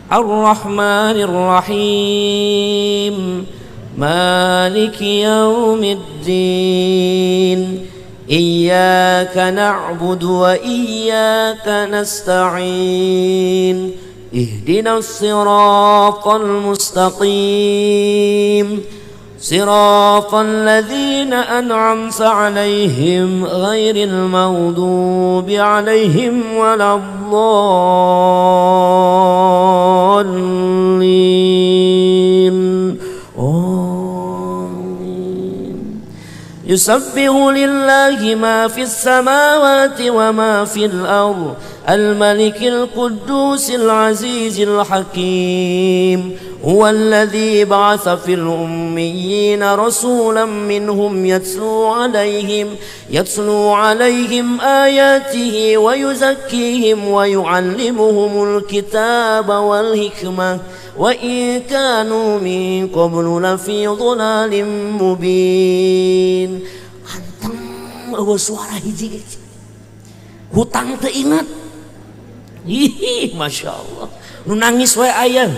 arrahmanir rahim, maliki yaumiddin, iyyaka na'budu wa iyyaka nasta'in, ihdinas siratal mustaqim, صراط الذين أنعمت عليهم غير المغضوب عليهم ولا الضالين. آمين. يسبح لله ما في السماوات وما في الأرض الملك القدوس العزيز الحكيم، هو الذي بعث في الأميين رسولا منهم يتلو عليهم آياته ويزكيهم ويعلمهم الكتاب والحكمة وإن كانوا من قبل لفي ضلال مبين. Anteng, euweuh suara hiji hutang teu ingat. Ih, masya Allah, nu nangis we aya.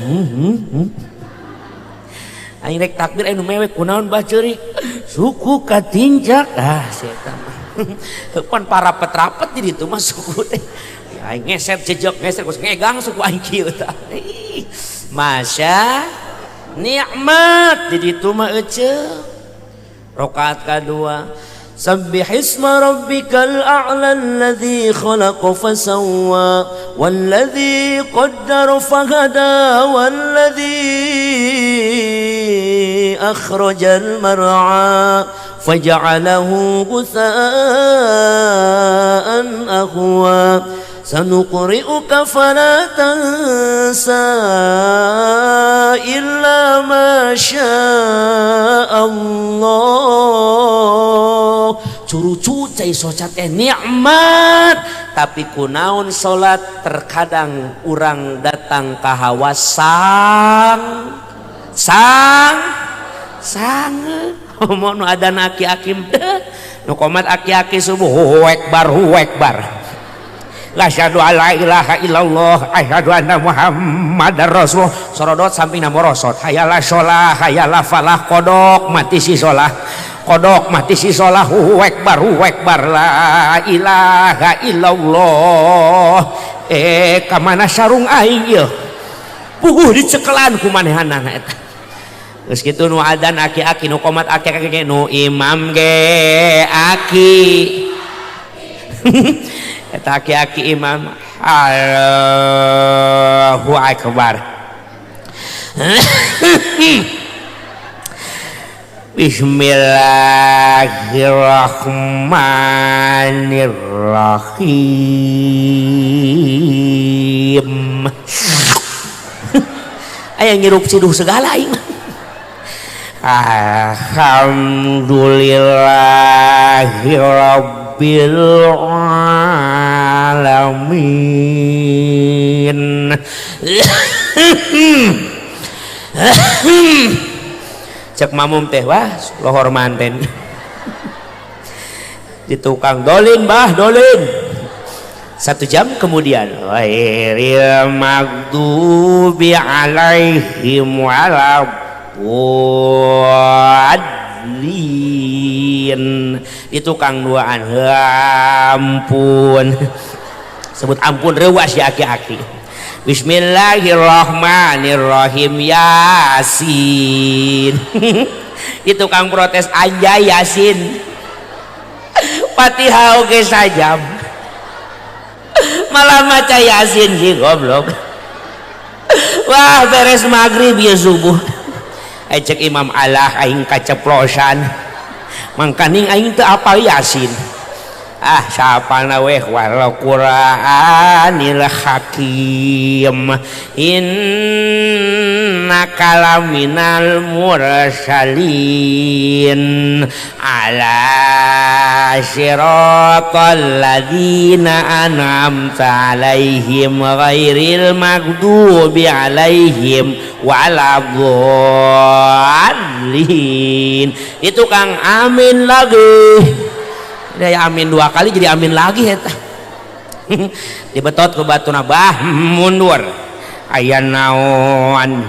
Aing rek takbir aya nu mewek, kunaon bah ceurik, suku katincak. Ah, setan pan parapet-rapet di ditu mah suku teh. Aing ngeset jejak ngeset geus ngegang suku aing kieu tah. Ih, masya nikmat di ditu mah eceu. Rakaat kadua, سبح اسم ربك الأعلى الذي خلق فسوى والذي قدر فهدى والذي أخرج المرعى فجعله غثاء أهوى، سنقرئك فلا تنسى إلا ما شاء الله. Curucu cai socat teh nikmat, tapi kunaon salat terkadang urang datang ka hawa sang sang sang. Komo nu adan aki-aki, nu komat aki-aki subuh, akbar akbar, asyhadu alla ilaha illallah, asyhadu anna muhammadar rasulullah, sorodot samping morosot, hayalah sholah, hayalah falah, kodok mati si sholah, kodok mati si sholah, akbar akbar, la ilaha illallah. Eh, kamana sarung aing ieu? Puguh dicekelan ku manehanana eta. Geus kitu nu adan aki-aki, nu komat aki-aki, nu imam ge aki. Eta aki-aki imam, Allahu akbar. Bismillahirrahmanirrahim. Aya ngirup siduh segala aing. Alhamdulillahirabbil alamin. Cek mamum teh, wah lohor manten. Di tukang dolin bah dolin. 1 jam kemudian, ghairil maghdubi alaihim waladdallin. Di tukang duaan, ampun. Sebut ampun reuas ya aki-aki. Bismillahirrahmanirrahim, Yasin. Di tukang protes anjay Yasin. Fatihah oge sajam. Malah maca Yasin sih goblok. Wah beres maghrib ya subuh. Cek imam Allah aing kaceplosan. Mangkaning aing teu apal Yasin. Ah sapana weh wal Qur'anil Hakim innaka laminal mursalin ala siratal ladzina an'amta alaihim ghairil maghdubi alaihim waladdallin. Itu Kang amin lagi. Ya amin 2 kali jadi amin lagi eta. Dibetot ke batu nabah mundur. Aya naon?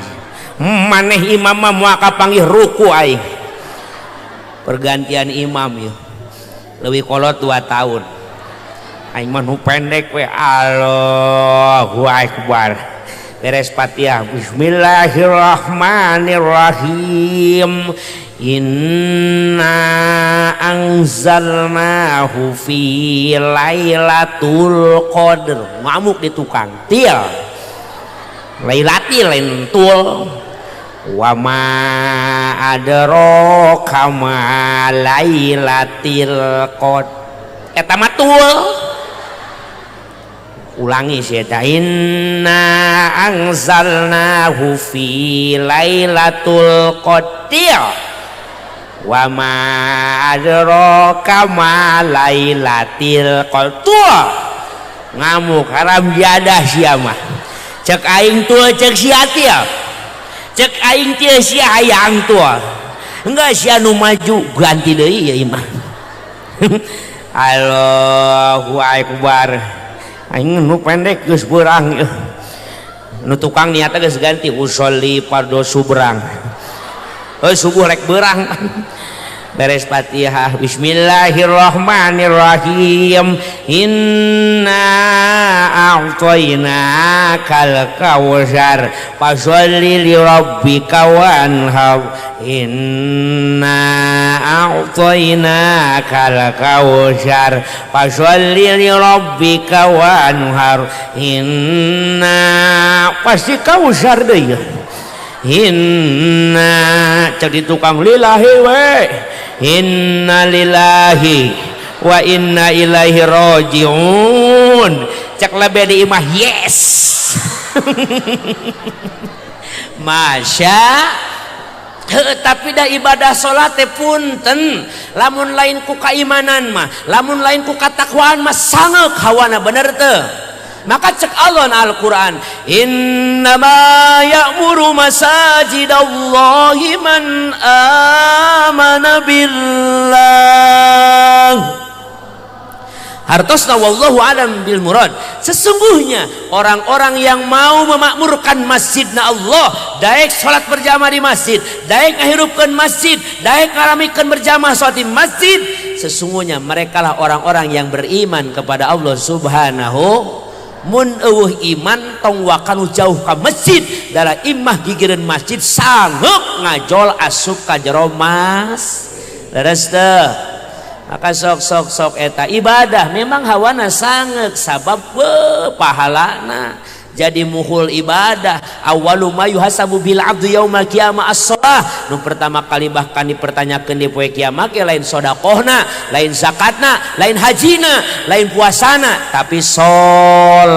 Maneh imam mah moal kapanggih ruku aing. Pergantian imam yeuh. Leuwih kolot 2 tahun. Aing mah nu pendek we. Allahu akbar. Beres Fatihah. Bismillahirrahmanirrahim. Inna anzalnahu fi lailatul qadr. Ngamuk di tukang til. Lailatil lain tul. Wa ma adraka ma lailatul qadr. Eta mah tul. Ulangi sih eta. Inna anzalnahu fi lailatul qadr. Wa ma adraka ma lailatul qadr. Ngamuk haram jadah sia mah. Cek aing tul cek sia til. Cek aing til sia hayang tul. Enggak sia nu maju ganti deui ieu mah. Allahu akbar. Aing nu pendek geus beurang ieu. Nu tukang niatna geus ganti usolli fardhu subrang. Heuh subuh rek beurang. Beres Fatihah. Bismillahirrahmanirrahim. Inna a'tainakal kautsar fasholli li rabbika wanhar. Inna a'tainakal kautsar fasholli li rabbika wanhar. Inna pasti kautsar deui. Inna cek di tukang lillahi we. Inna lillahi wa inna ilaihi rajiun. Cek lebe di imah yes. Masya tapi dah ibadah salat teh punten lamun lain ku kaimanan mah, lamun lain ku katakwaan mah sangeuk hawana bener teu. Maka cek Allah na Al-Quran, innama ya'muru masajidallahi man amana billah. Hartosna wallahu alam bil murad. Sesungguhnya orang-orang yang mau memakmurkan masjidna Allah, daek salat berjamaah di masjid, daek ngahirupkeun masjid, daek ngaramikeun berjamaah salat di masjid, sesungguhnya merekalah orang-orang yang beriman kepada Allah Subhanahu. Mun eueuh iman tong wakanu jauh ka masjid, dara imah gigireun masjid sanggeuk ngajol asup ka jero mas. Leres teu? Maka sok sok sok eta ibadah memang hawana sanget sabab pahalana jadi muhul ibadah. Awwalu ma yuhasabu bil abdu yaumal qiyamah as-shalah. Nu pertama kali bahkan dipertanyakeun di poe kiamat ge lain sedekahna, lain zakatna, lain hajina, lain puasana, tapi salat.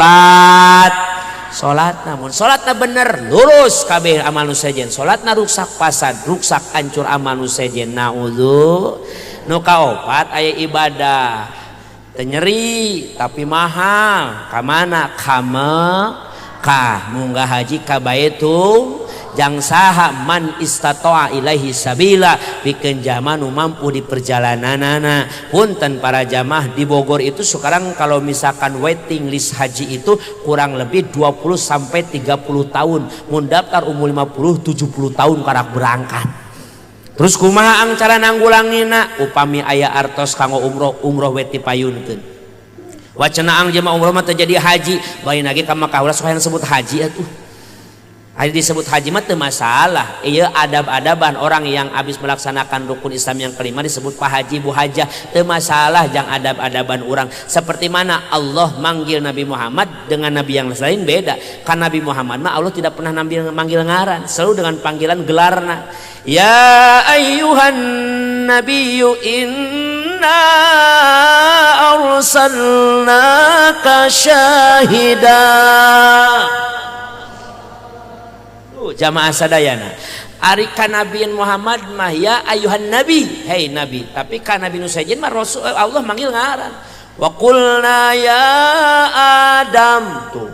Salatna mun salatna bener lurus kabeh amal nu sejen, salatna ruksak pasad, ruksak hancur amal nu sejen, naudzu. Nu kaopat aya ibadah teu nyeri tapi mahal, ka mana? Ka Mekah, munggah haji ka Baitul jang saha man istata'a ilaihi sabila, pikeun jama nu mampu di perjalananana. Punten para jamaah di Bogor itu sekarang kalau misalkan waiting list haji itu kurang lebih 20 sampai 30 tahun. Mun daftar umur 50 70 tahun karak berangkat. Terus kumaha ang cara nanggulangina? Upami aya artos kanggo umroh, umroh we tipayunkeun. Wacana ang jemaah umroh mah teu jadi haji, bae lagi ka Makkah ulah sok hayang sebut haji atuh. Haji disebut haji mah teu masalah. Ieu adab-adaban orang yang habis melaksanakan rukun Islam yang kelima disebut pak haji bu hajah, teu masalah jang adab-adaban orang. Seperti mana Allah manggil Nabi Muhammad dengan nabi yang lain beda. Kan Nabi Muhammad mah Allah tidak pernah manggil ngaran, selalu dengan panggilan gelarna. Ya ayyuhan nabiyyu inna arsalnaka syahida. Jamaah sadayana, ari ka Nabi Muhammad mah ya ayuhan nabi, hei nabi, tapi ka Nabi nu sejen mah Rasul Allah manggil ngaran. Wa qulna ya Adam, tuh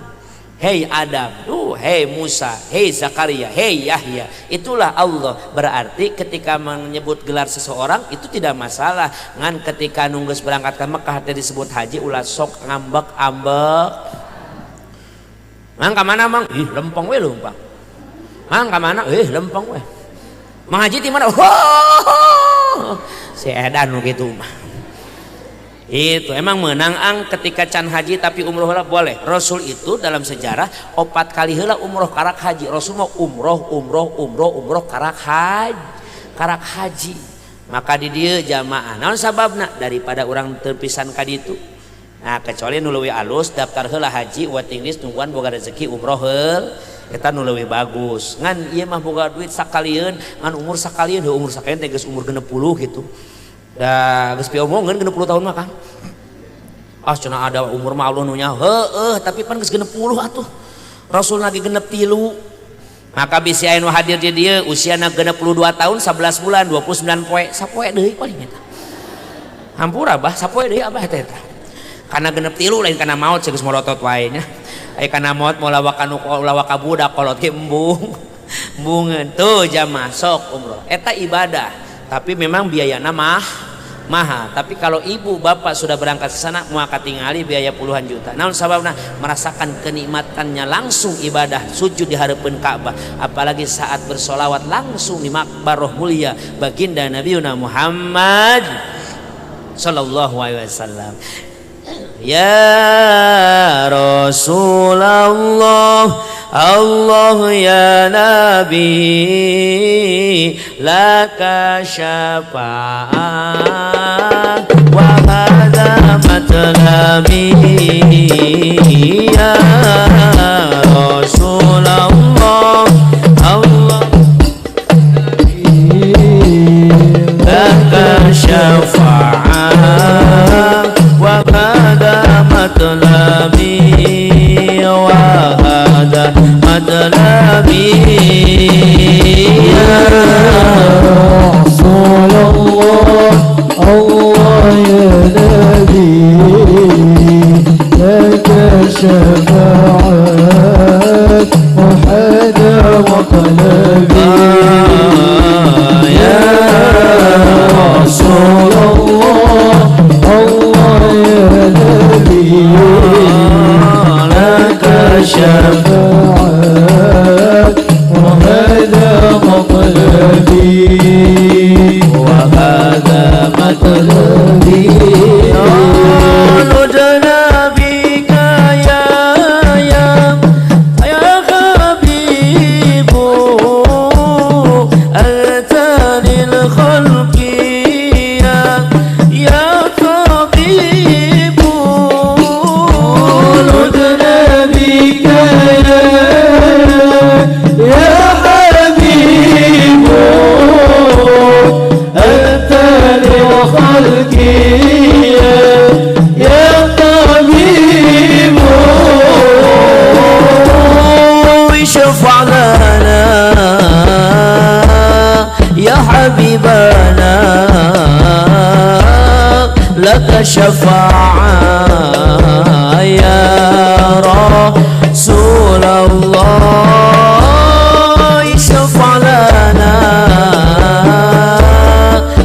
hei Adam, tuh hei Musa, hei Zakaria, hei Yahya. Itulah Allah. Berarti ketika menyebut gelar seseorang itu tidak masalah. Ngan ketika nunggus berangkat ke Mekah teh disebut haji ulah sok ngambek-ambek. Mang ka mana mang? Ih lempeng we lempeng. Mang ka mana? Eh lempeng we. Mang haji di mana? Oh, si edan nu kitu mah. Itu emang menang ang ketika can haji tapi umroh heula boleh. Rasul itu dalam sejarah 4 kali heula umroh karak haji. Rasul mau umroh, umroh, umroh, umroh karak haji, karak haji. Maka di dieu jamaah naon sababna daripada urang terpisan ka ditu. Nah kecuali nu leuwih alus daftar heula haji waiting list nungguan boga rezeki umroh heul. Eta nu leuwih bagus. Ngan ieu mah boga duit sakalieun, ngan umur sakalieun, heuh umur sakalieun teh geus umur 60 gitu. Da geus piomongeun 60 tahun mah kan. Ah cenah ada umur mah Allah nu nya heueuh tapi pan geus 60 atuh. Rasul lagi 63. Maka bisi aya nu hadir di dieu usiana 62 tahun 11 bulan 29 poe, sapoe deui paling eta. Hampura bah sapoe deui abah teh eta. Kana 63 lain kana maot geus molotot wae nya. Aya kana maot moal lawak nu lawak ka budak kolot ge embung. Embungeun tuh jamaah sok umroh. Eta ibadah, tapi memang biayana mah mahal. Tapi kalau ibu bapak sudah berangkat ke sana moal katingali biaya puluhan juta. Naon sababna? Merasakan kenikmatannya langsung ibadah sujud di hareupeun Ka'bah, apalagi saat bersolawat langsung di makbaroh mulia baginda Nabiuna Muhammad sallallahu alaihi wasallam. Ya Rasulullah, Allah ya Nabi, laka syafa'ah wa hadza matlabi. Ya Rasulullah, Allah laka syafa'ah wa hadza matlabi, wa hadza matlabi. Ya Rasulullah, Allah ya Nabi, laka syafa'at wa hadza matlabi. Ya Rasulullah, Allah ya Nabi, laka syafa'at wa hadza matlabi, wa hadza matlabi. Nudna bika ya ya ya habibu anta lil khalqi ya ya اشفع لنا يا حبيبنا لك شفاعة يا رسول الله اشفع لنا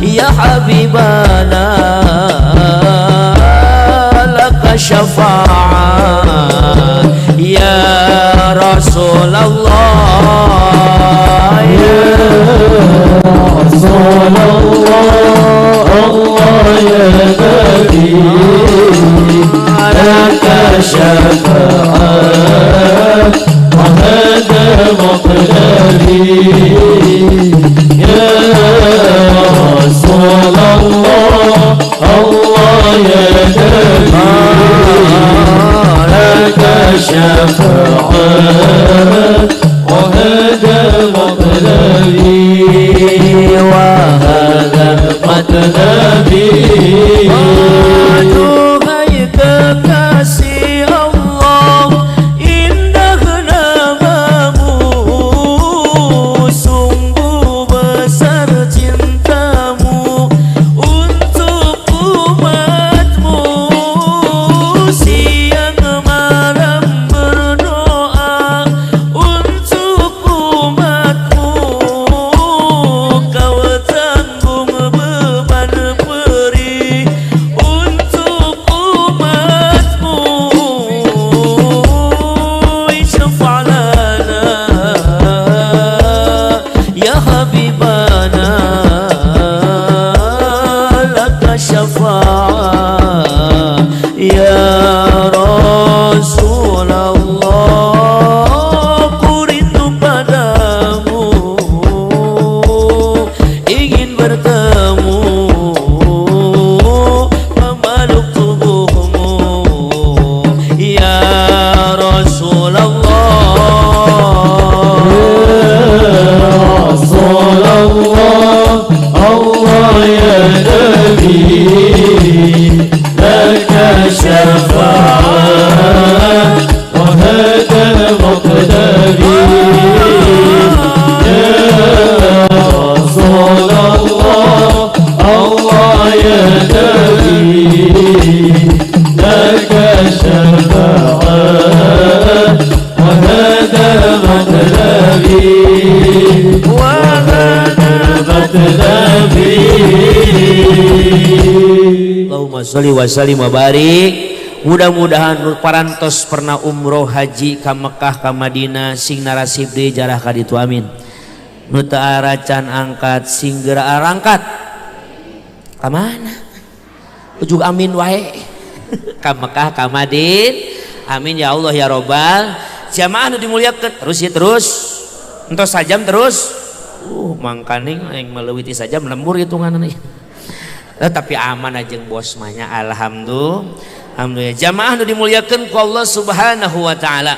يا حبيبنا لك شفاعة يا رسول الله يا رسول الله الله يا نبي لك شفاعة وهذا مطلبي يا رسول الله الله يا نبي لك شفاعة وهذا مطلبي وهذا مطلبي. Aduhai kekasih Allah, indah namamu, sungguh besar cintamu untuk umatmu. Siang malam berdoa untuk umatmu, kau tanggung beban perih untuk umatmu. اشفع لنا يا حبيبنا لك شفاعة يا رسول الله. Ku rindu padamu, ingin bertemu, memeluk tubuhmu ya Rasul Allah. يا رسول الله الله يا نبي لك شفاعة وهذا مطلبي يا رسول الله الله يا نبي لك شفاعة وهذا مطلبي وهذا مطلبي. Allahumma sholli wa sallim wa barik. Mudah-mudahan nu parantos pernah umroh haji ka Mekah ka Madinah sing narasib deui jarah ka ditu, amin. Nu teu aracan angkat sing geura arangkat. Ka mana? Ujug amin wae. Ka Mekah ka Madinah. Amin ya Allah ya Robbal. Jamaah nu dimuliakeun terus ya terus. Entos sajam terus. Mangkaning aing melewiti sajam lembur hitunganna. Tapi aman aja bos mahnya, alhamdulillah. Alhamdulillah. Jamaah nu dimuliakeun ku Allah Subhanahu wa taala.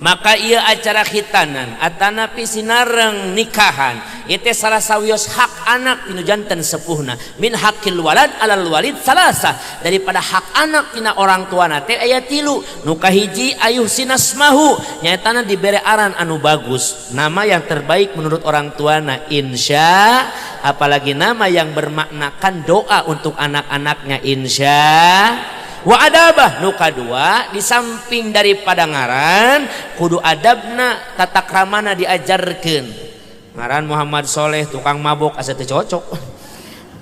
Maka ia acara khitanan atanapi sinareng nikahan itu salah sawios hak anak tinu janten sepuhna, min hakil walad alal walid salasa, daripada hak anak tina orang tua teh aya tilu. Nu kahiji, ayuh sinasmahu, nyaetana dibere aran anu bagus, nama yang terbaik menurut orang tuana, insya, apalagi nama yang bermaknakan doa untuk anak-anaknya, insya. Wa adabah, nu kadua, di samping daripada ngaran kudu adabna, tata kramana diajarkeun. Ngaran Muhammad Soleh tukang mabok asa teu cocok,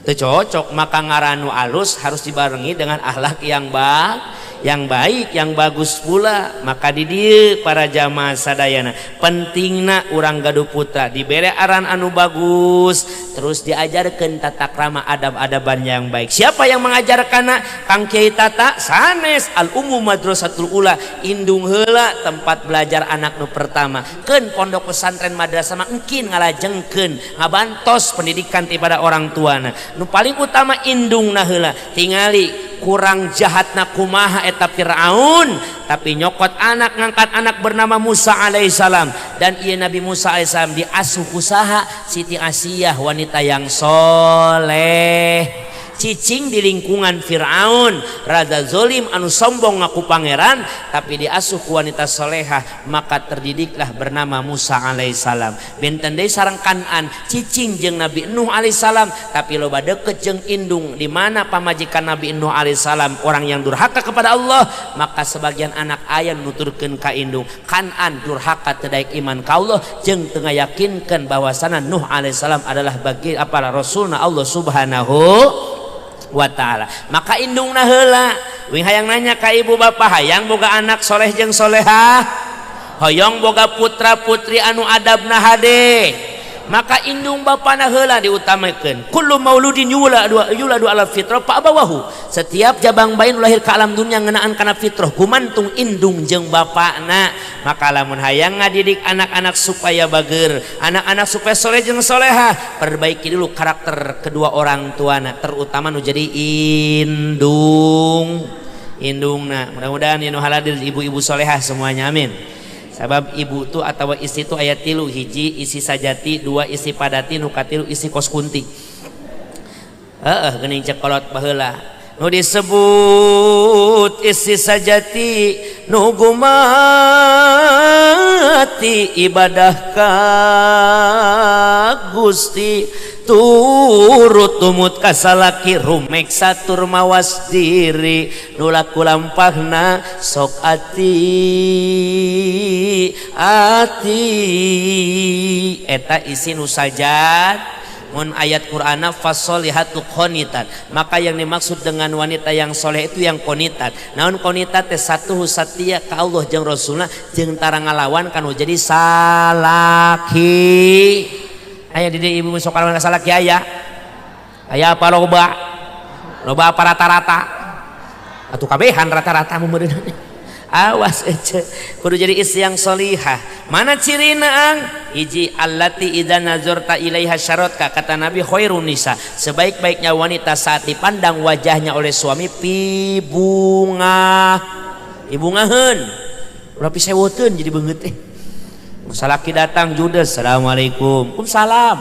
teu cocok. Maka ngaran nu alus harus dibarengi dengan akhlak yang baik, yang baik, yang bagus pula. Maka di dieu para jamaah sadayana, pentingna urang gaduh putra dibere aran anu bagus, terus diajarkan tata krama, adab-adaban yang baik. Siapa yang mengajarkan? Kang Kiai Tata sanes. Al ummu madrasatul ula, indung heula tempat belajar anak nu pertama. Keun pondok pesantren madrasah mah engkin ngalajengkeun, ngabantos pendidikan kepada orang tuana. Nu paling utama indungna heula. Tingali kurang jahatna kumaha eta Fir'aun, tapi nyokot anak, ngangkat anak bernama Musa alaihissalam. Dan iya, Nabi Musa alaihissalam diasuh usaha Siti Asiyah, wanita yang soleh. Cicing di lingkungan Fir'aun, raja zolim anu sombong ngaku pangeran, tapi diasuh ku wanita solehah, maka terdidiklah bernama Musa alaihissalam. Benten deui sareng Kan'an, cicing jeung Nabi Nuh alaihissalam, tapi loba deket jeung indung di mana pamajikan Nabi Nuh alaihissalam orang yang durhaka kepada Allah, maka sebagian anak aya nuturkeun ka indung. Kan'an durhaka teu daek iman ka Allah jeung teu ngayakinkeun bahwasana Nuh alaihissalam adalah bagi apa rasulna Allah subhanahu wa ta'ala. Maka indungna heula. Wing hayang nanya ka ibu bapak, hayang boga anak soleh jeung solehah, hoyong boga putra putri anu adabna hade, maka indung bapana heula diutamakeun. Kullu mauludin yuladu ala fitrah fa abawahu. Setiap jabang bayi nu lahir ka alam dunia ngeunaan kana fitrah gumantung indung jeung bapana. Maka lamun hayang ngadidik anak-anak supaya bager, anak-anak supaya soleh jeung solehah, perbaiki dulu karakter kedua orang tuana, terutama nu jadi indung indungna. Mudah-mudahan nu haladir ibu-ibu solehah semuanya, amin. Sabab ibu tuh atau istri tuh ayat tilu, hiji isi sajati, dua isi padati, nu katilu isi kos kunti. Heeh, geuning cek kolot baheula nu disebut isi sajati nu gumati ibadah ka Gusti, turut tumut kasalaki, rumeksa tur mawas diri, nu laku lampahna sok ati ati. Eta isi nu sajat. Mun ayat Qur'ana fasolihatu qonitat, maka yang dimaksud dengan wanita yang soleh itu yang qonitat. Naon qonitat teh? Satu, satia ka Allah jeung Rasulna jeung tara ngalawan kanu jadi salaki. Aya di dieu ibu sok ngalawan salaki? Aya? Aya apa loba? Loba apa rata-rata? Atuh kabehan rata-rata meureun. Awas ece, kudu jadi istri yang solihah. Mana cirina ang? Hiji, allati idza nazarta ilaiha syaratka, kata Nabi khairun nisa, sebaik-baiknya wanita saat dipandang wajahnya oleh suami pibungah. Ibungaheun ulah pisewoteun jadi beungeut teh. Salaki datang judes, assalamualaikum. Waalaikumsalam.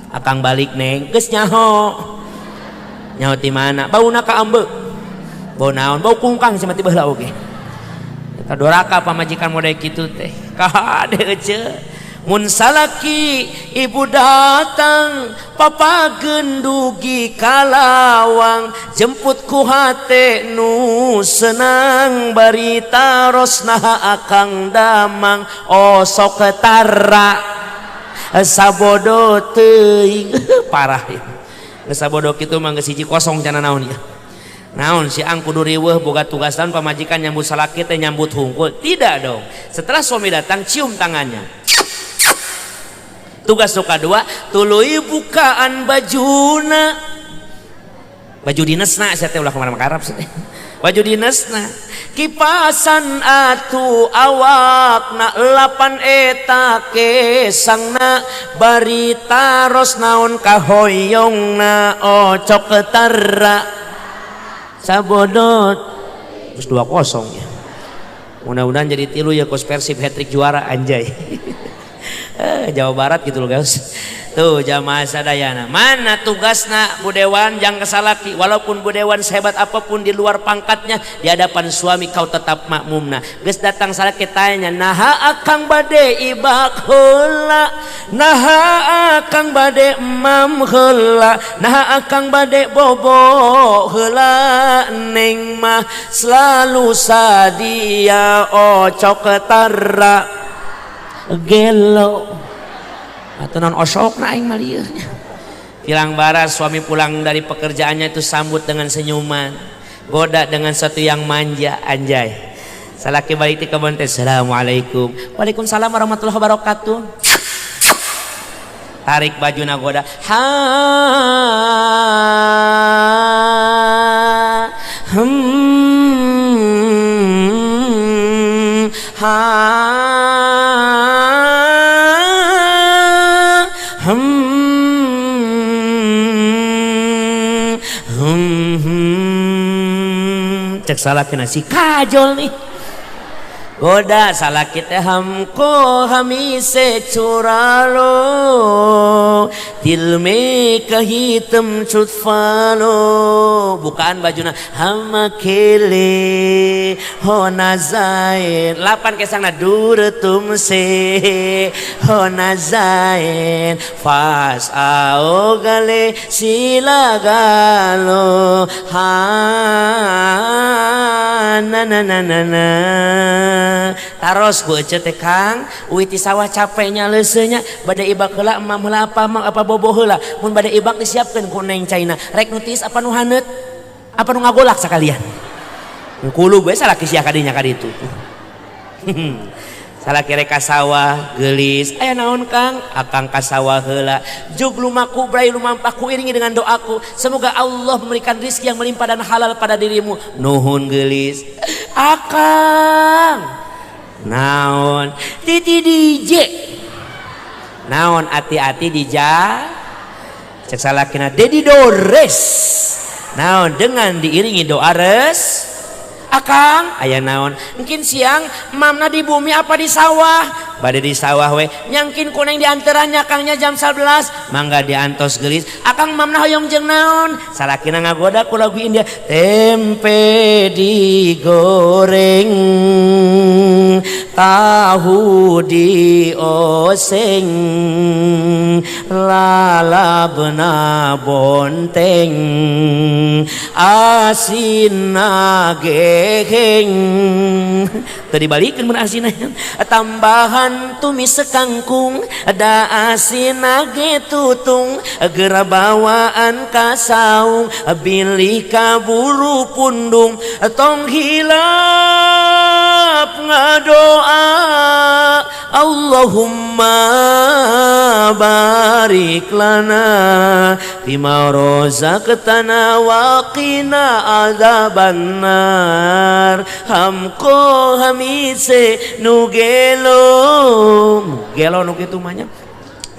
Akang balik neng, geus nyaho. Nyaho ti mana? Bauna ka ambe. Bau naon? Bau kungkang sia mah ti baheula oge. Eta doraka pamajikan model kitu teh. Kade ece. Mun salaki ibu datang papa gendugi kalawang, jemput ku hate nu senang, bari taros naha akang damang, osok tara sabodo teuing. Parah ya. Geus sabodo kitu mah geus hiji kosong cana naon ya. Naon si ang kudu riweuh boga tugasan pamajikan nyambut salaki teh nyambut hungkul? Tidak dong. Setelah suami datang cium tangannya. Tugas nu kadua tuluy bukaan bajuna, baju dinesna sia teh, ulah kemana makarab sia teh. Baju dinesna kipasan atuh awakna, lapan eta kesangna, bari taros naon kahoyongna, ocok tara sabodot. Terus 2-0 ya, mudah-mudahan jadi tilu ya, kos Persib hat-trick juara, anjay. Jawa Barat gitu loh guys. Tuh jamaah sadayana, mana tugasna Bu Dewan jang kesalaki? Walaupun Bu Dewan sehebat apapun di luar pangkatnya, di hadapan suami kau tetap makmumna. Geus datang salaki tanya, naha akang bade ibak heula, naha akang bade emam heula, naha akang bade bobo heula, neng mah selalu sadia, ocok tara gelo atau non osok na aing mah lieur. Hilang bara suami pulang dari pekerjaannya itu sambut dengan senyuman, goda dengan sesuatu yang manja, anjay. Salaki balik ti kebon teh, assalamualaikum. Waalaikumsalam warahmatullahi wabarakatuh. Tarik baju goda, ha ha hmm. Cek salaki si kajol nih goda salaki teh, hamko hamise curalo. दिल में कहीं तुम छुपा लो. Bukaan bajuna, हम अकेले हो ना जाए. Lapan kesangna, दूर तुमसे हो ना जाए, पास आओ, गले से लगा लो. Ha na na na na na. Taros ku ece teh, Kang, uih ti sawah capeknya, leuseunya, bade ibak heula emam heula apa mang apa bobo heula. Mun bade ibak disiapkeun ku Neng caina, rek nu tiis apa nu haneut apa nu ngagolak sakalian. Kulu gue salaki sia kadinya kaditu. Salaki rek ka sawah, geulis, "Aya naon, Kang?" "Akang ka sawah heula, jug lumaku bray lumampah, iringi dengan doaku, semoga Allah memberikan rizki yang melimpah dan halal pada dirimu." "Nuhun, geulis." "Akang naon?" "Titi DJ naon?" "Hati-hati dija cek salakina Dedi Dores naon." Dengan diiringi doa res. "Akang, aya naon? Mungkin siang mamna di bumi apa di sawah?" "Bade di sawah we." "Nyangkin kuneng di antaranya kangnya jam 11." "Mangga diantos, geulis." "Akang, mamna hoyong jeung naon?" Salakina ngagoda ku lagu India, "Tempe digoreng, tahu dioseng, lalabna bonteng, asin geheng." Tadi balikin mun asin, "Tambahan tumis kangkung, da asin ge tutung, gera bawaan kasaung, bilih kaburu pundung, tong hilap ngadoa, Allahumma barik lana fima razaqtana wa qina adzabannar, hamko hamise nu gelo gelo." Nu kitu mah nya,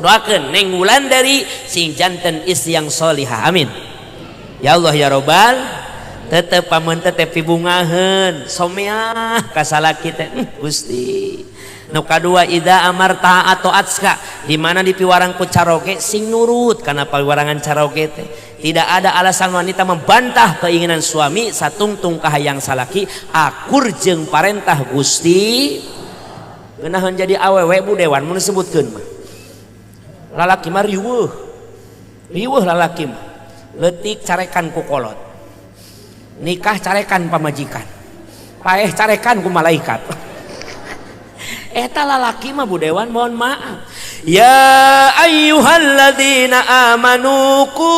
doakeun Neng Wulandari sing janten istri yang solihah. Amin ya Allah ya Robbal. Tetep pamun tetep pibungaheun someah ka salaki teh. Gusti. Nu kadua, idza amarta atau atska, di mana dipiwarang ku caroge sing nurut karena pawiwarangan caroge teh. Tidak ada alasan wanita membantah keinginan suami satungtung kahayang salaki akur jeung parentah Gusti. Geunaheun jadi awewe, Bu Dewan, mun disebutkeun mah lalaki mah riweuh riweuh. Lalaki mah leutik carekan ku kolot, nikah carekan pamajikan, paeh carekan ku malaikat. Eta lalaki mah, Bu Dewan, mohon maaf. Ya ayyuhalladzina amanu qu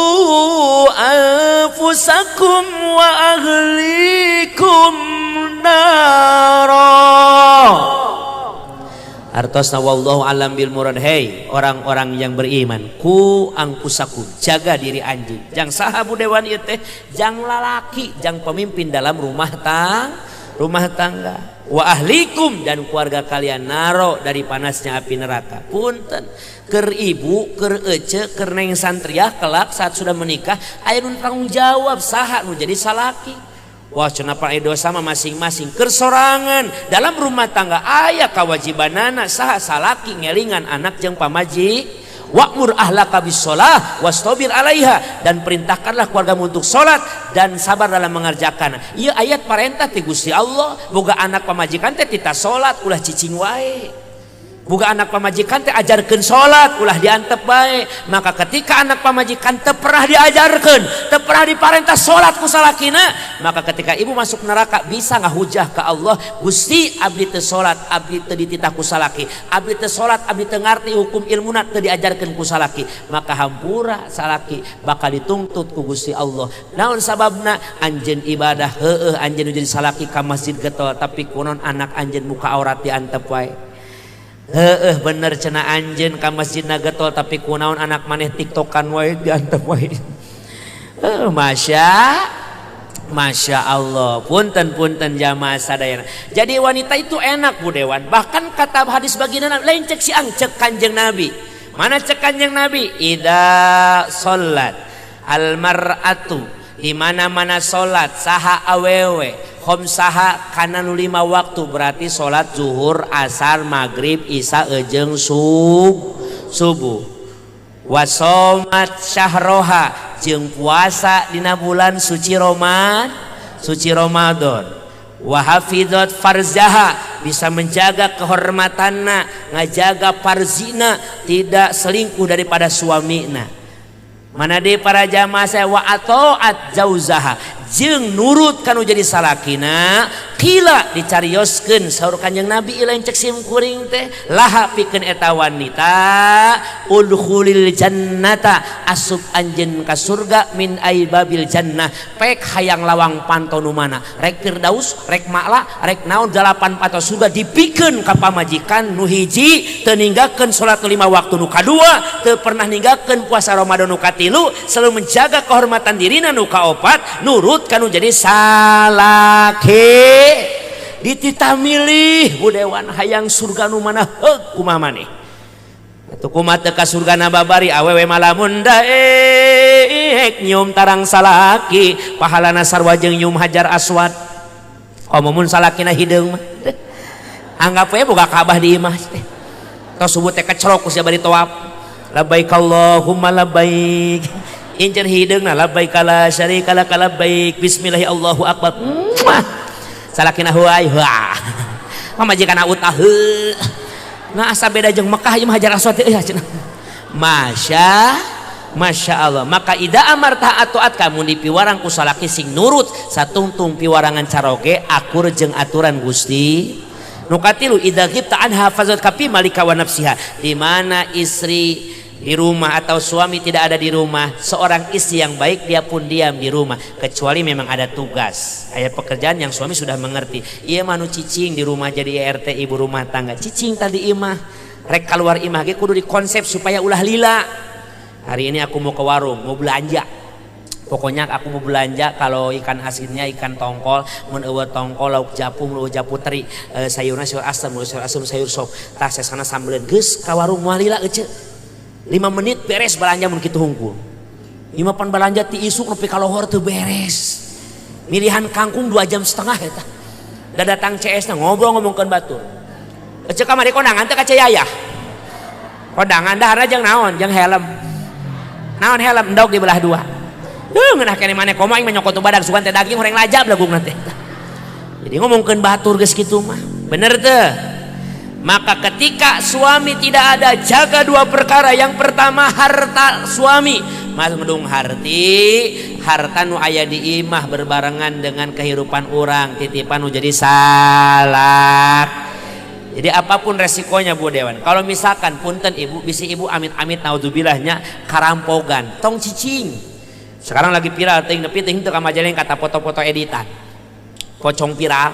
anfusakum wa ahlikum nara. Artosna wallahu alam bil murad. Hei orang-orang yang beriman, qu anfusakum, jaga diri anjeun. Jang saha, Bu Dewan, ieu teh? Jang lalaki, jang pemimpin dalam rumah tangga. Wa ahlikum, dan keluarga kalian, naro, dari panasnya api neraka. Punten, ker ibu, ker ece, ker neng santriah, kelak saat sudah menikah aya nu tanggung jawab saha? Nu jadi salaki. Wah, cenah pak dosa mah masing-masing ker sorangan. Dalam rumah tangga aya kewajibanana saha? Salaki, ngelingan anak jeung pamaji. Wa'mur ahlaka bis-shalah wastabir 'alaiha, dan perintahkanlah keluargamu untuk salat dan sabar dalam mengerjakan. Ieu ayat parentah ti Gusti Allah. Boga anak pamajikan teh tita salat, ulah cicing wae. Boga anak pamajikan teh ajarkeun salat, ulah diantep bae. Maka ketika anak pamajikan teu pernah diajarkeun, teu pernah diparentah salat ku salakina, maka ketika ibu masuk neraka bisa ngahujah ke Allah, "Gusti, abdi teu salat, abdi teu dititah ku salaki, abdi teu salat, abdi teu ngarti hukum ilmuna, teu diajarkeun ku salaki." Maka hampura salaki, bakal dituntut ku Gusti Allah. Naon sababna? Anjeun ibadah heueuh, anjeun jadi salaki ka masjid getol, tapi kunaon anak anjeun muka aurat diantep wae? Heeh, bener cenah anjeun ka masjid getol, tapi kunaon anak maneh tiktokan wae, diantep wae? Masya Masya Allah. Punten punten jamaah sadayana. Jadi wanita itu enak, Bu Dewan. Bahkan kata hadis baginda, lain cek si ang, cek Kanjeng Nabi. Mana cek Kanjeng Nabi? Idza sholat almar'atu, di mana-mana salat saha awewe, khamsaha, kana nu lima waktu, berarti salat zuhur, asar, maghrib, isya ejeng subuh. Wasomat syahroha, jeung puasa dina bulan suci Ramadan, suci Ramadan. Wa hafizat farjaha, bisa menjaga kehormatanna, ngajaga farzina, tidak selingkuh daripada suamina. Mana di para jamaah saya, wa ataat zaujaha, jeung nurut kanu jadi salakina. Qila, dicarioskeun saur Kanjeng Nabi, lain cek sim kuring teh, laha pikeun eta wanita, udkhulil jannata, asup anjeun ka surga, min ayyi babil jannah, pek hayang lawang panto nu mana, rek firdaus, rek ma'la, rek naon, dalapan panto surga dipikeun ka pamajikan nu hiji teu ninggalkeun salat lima waktu, nu kadua teu pernah ninggalkeun puasa Ramadan, nu katilu selalu menjaga kehormatan dirina, nu kaopat nurut kanu jadi salaki. Dititah milih, Bu Dewan, hayang surga nu mana, heuk kumaha maneh atuh, kumaha teu ka surgana babari? Awewe malamun daek nyium tarang salaki, pahalana sarua jeung nyium hajar aswad. Komo mun salakina hideung mah, anggap we boga Ka'bah di imah teh. Tos subuh teh kecelok ku sia bari tawaf, labbaik Allahumma labbaik, incer hideungna, labbaik la syarika laka labbaik, bismillahi Allahu akbar. Muah. Salakina huai huah, pamajikan utah heuh. Nah, asa beda jeung Mekah ieu mah, hajar aswad teh euy cenah. Masya Masya Allah. Maka ida amarta atoat, kamu dipiwarang ku salaki sing nurut, satungtung piwarangan caroge akur jeung aturan Gusti. Nu katilu, idza ghibta anha hafazat kafi malika wa nafsiha, di mana istri di rumah atau suami tidak ada di rumah, seorang istri yang baik dia pun diam di rumah kecuali memang ada tugas, ada pekerjaan yang suami sudah mengerti. Iya, manu cicing di rumah jadi RT, ibu rumah tangga cicing tadi imah, rek keluar imah ge kudu dikonsep supaya ulah lila. Hari ini aku mau ke warung, mau belanja, pokoknya aku mau belanja, kalau ikan asinnya ikan tongkol, mun euweuh tongkol lauk japu, mun euweuh japu teri, sayurna sayur asem, mun sayur asem sayur sop, tah sesana sambeleun. Geus ka warung moal lila ece, 5 menit beres belanja. Mun kitu hungkul lima pan belanja ti isuk nepi ka lohor teu beres, milihan kangkung 2,5 jam eta. Da datang CS na ngobrol ngomongkeun batur. Ece kamari kondangan teh ka Ceu Yayah, kondangan daharna jeung naon? Jeung helm. Naon helm? Endog dibelah dua. Heuh, ngeunah keneh maneh, komo aing mah nyokot badag, sugan teh daging horeng lajab lagung teh. Jadi ngomongkeun batur geus kitu mah. Bener teu? Maka ketika suami tidak ada, jaga dua perkara. Yang pertama harta suami. Mas ngedung harti, harta nu aya di imah berbarengan dengan kehidupan orang, titipan nu jadi salah. Jadi apapun resikonya, Bu Dewan. Kalau misalkan punten ibu, bisi ibu amit-amit naudzubillah nya karampogan, tong cicing. Sekarang lagi viral ting nepi ting teu ka Majalengka kata foto-foto editan. Pocong viral.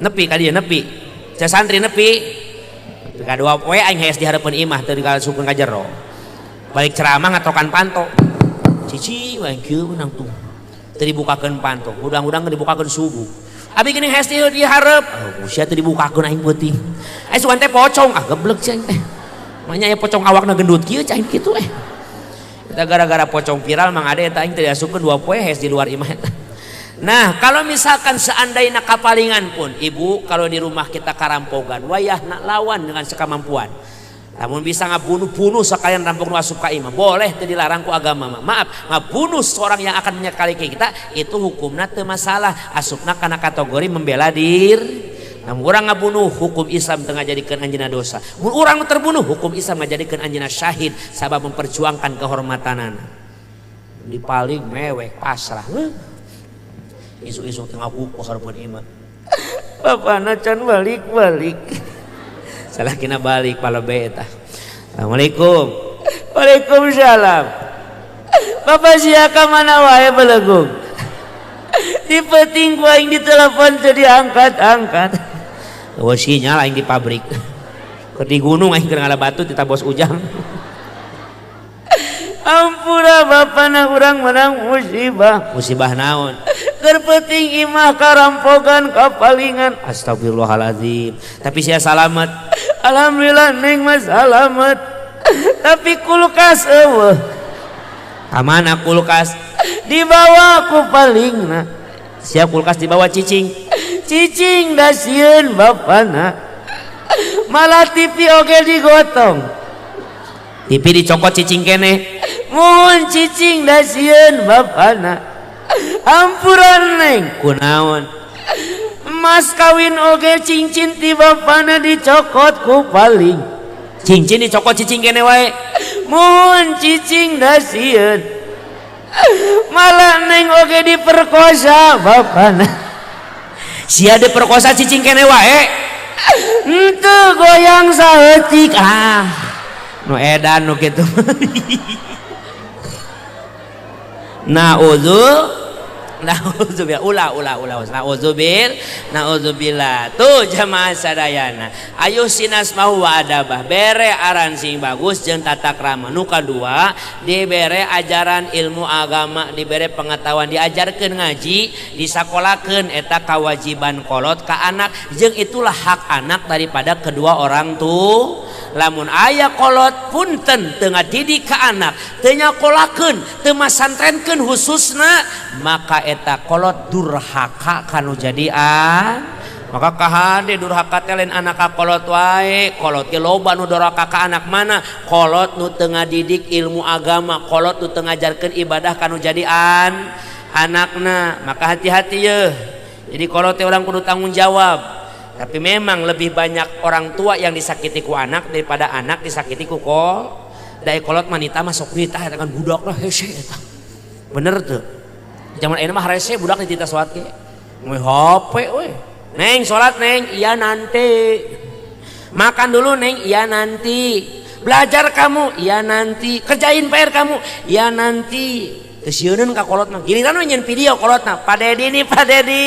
Nepi ka dieu nepi. Cah santri nepi. Kadua poe aing hees di hareupeun imah teu dikalasukeun ka jero. Balik ceramah ngatokan panto. Cici wae kieu menang tuh. Teu dibukakeun panto, udang-udang dibukakeun subuh. Abi geuning hees di hareup. Oh, sia teu dibukakeun aing peuting. Eh, sugan teh pocong, ah geblek sia teh. Makanya aya pocong awakna gendut kieu cah kitu eh. Kita gara-gara pocong viral, Mang Ade, eta aing teu diasupkeun 2 poe hees di luar imah eta. Nah, kalau misalkan seandainya kapalingan pun, ibu, kalau di rumah kita karampogan, wayahna lawan dengan sekemampuan. Namun bisa ngabunuh-bunuh sekalian rampok nu asup ka imah, boleh, teu dilarang ku agama mah. Maaf, ngabunuh seorang yang akan menyakali kita itu hukumna teu masalah, asupna kana kategori membela diri. Namun urang ngabunuh, hukum Islam teu ngajadikeun anjeunna dosa. Mun urang terbunuh, hukum Islam ngajadikeun anjeunna syahid sabab memperjuangkan kehormatanana. Di paling mewek pasrah. Isuk-isuk tengah buku hareupeun imah. Bapana can balik-balik. Salah kina balik pala eta. Assalamualaikum. Waalaikumsalam. Bapak sia ka mana wae belegung? Di peuting ku aing ditelepon teu diangkat-angkat. Eueuh sinyal aing di pabrik. Keur di gunung aing keur ngala batu tita bos Ujang. Ampura bapana, urang menang musibah. Musibah naon? Keur peuting imah karampogan, kapalingan. Astagfirullahaladzim. Tapi sia salamet? Alhamdulillah, neng mah salamet. Tapi kulkas euweuh. Kamana kulkas? Dibawa ku palingna. Siap kulkas dibawa cicing. Cicing da sieun bapana. Malah TV oge digotong. TV dicokot cicing keneh. Mun cicing da sieun bapana. Ampura neng, kunaon? Mas kawin oge cincin ti bapana dicokot ku paling. Cincin dicokot cicing keneh wae. Mun cicing da sieun. Malah neng oge diperkosa bapana. Sia diperkosa cicing keneh wae. Henteu goyang saeutik ah. Nu edan nu kitu. Nauzubillah ulah ulah ulah nauzubil nauzubillah. Tuh jamaah sadayana. Ayo sinas mau wa adabah bere aran sing bagus jeung tata krama. Nu kadua dibere ajaran ilmu agama, dibere pengetahuan, diajarkeun ngaji, disakolakeun eta kawajiban kolot ka anak jeung itulah hak anak daripada kedua orang tuh. Lamun aya kolot punten teu ngadidik ka anak, teu nyakolakeun, teu masantrenkeun khususna, maka eta kolot durhaka kanu jadian. Maka kahade durhaka teh lain anak ka kolot wae, kolot ge loba nu doraka ka anak mana? Kolot nu teu ngadidik ilmu agama, kolot nu teu ngajarkeun ibadah kanu jadian anakna. Maka hati-hati yeuh. Jadi kolot teh urang kudu tanggung jawab. Tapi memang lebih banyak orang tua yang disakiti ku anak daripada anak disakiti ku kol. Da kolot manita masuk nita eta kan budak lah hese eta. Bener tuh. Zaman ayeuna mah rese budak ditita salat ge. Moe HP we. Neng salat neng, iya nanti. Makan dulu neng, iya nanti. Belajar kamu, iya nanti. Kerjain PR kamu, iya nanti. Kesieuneun ka kolot mah. Giliran we nyeun video kolotna. Pak Dedi nih, Pak Dedi.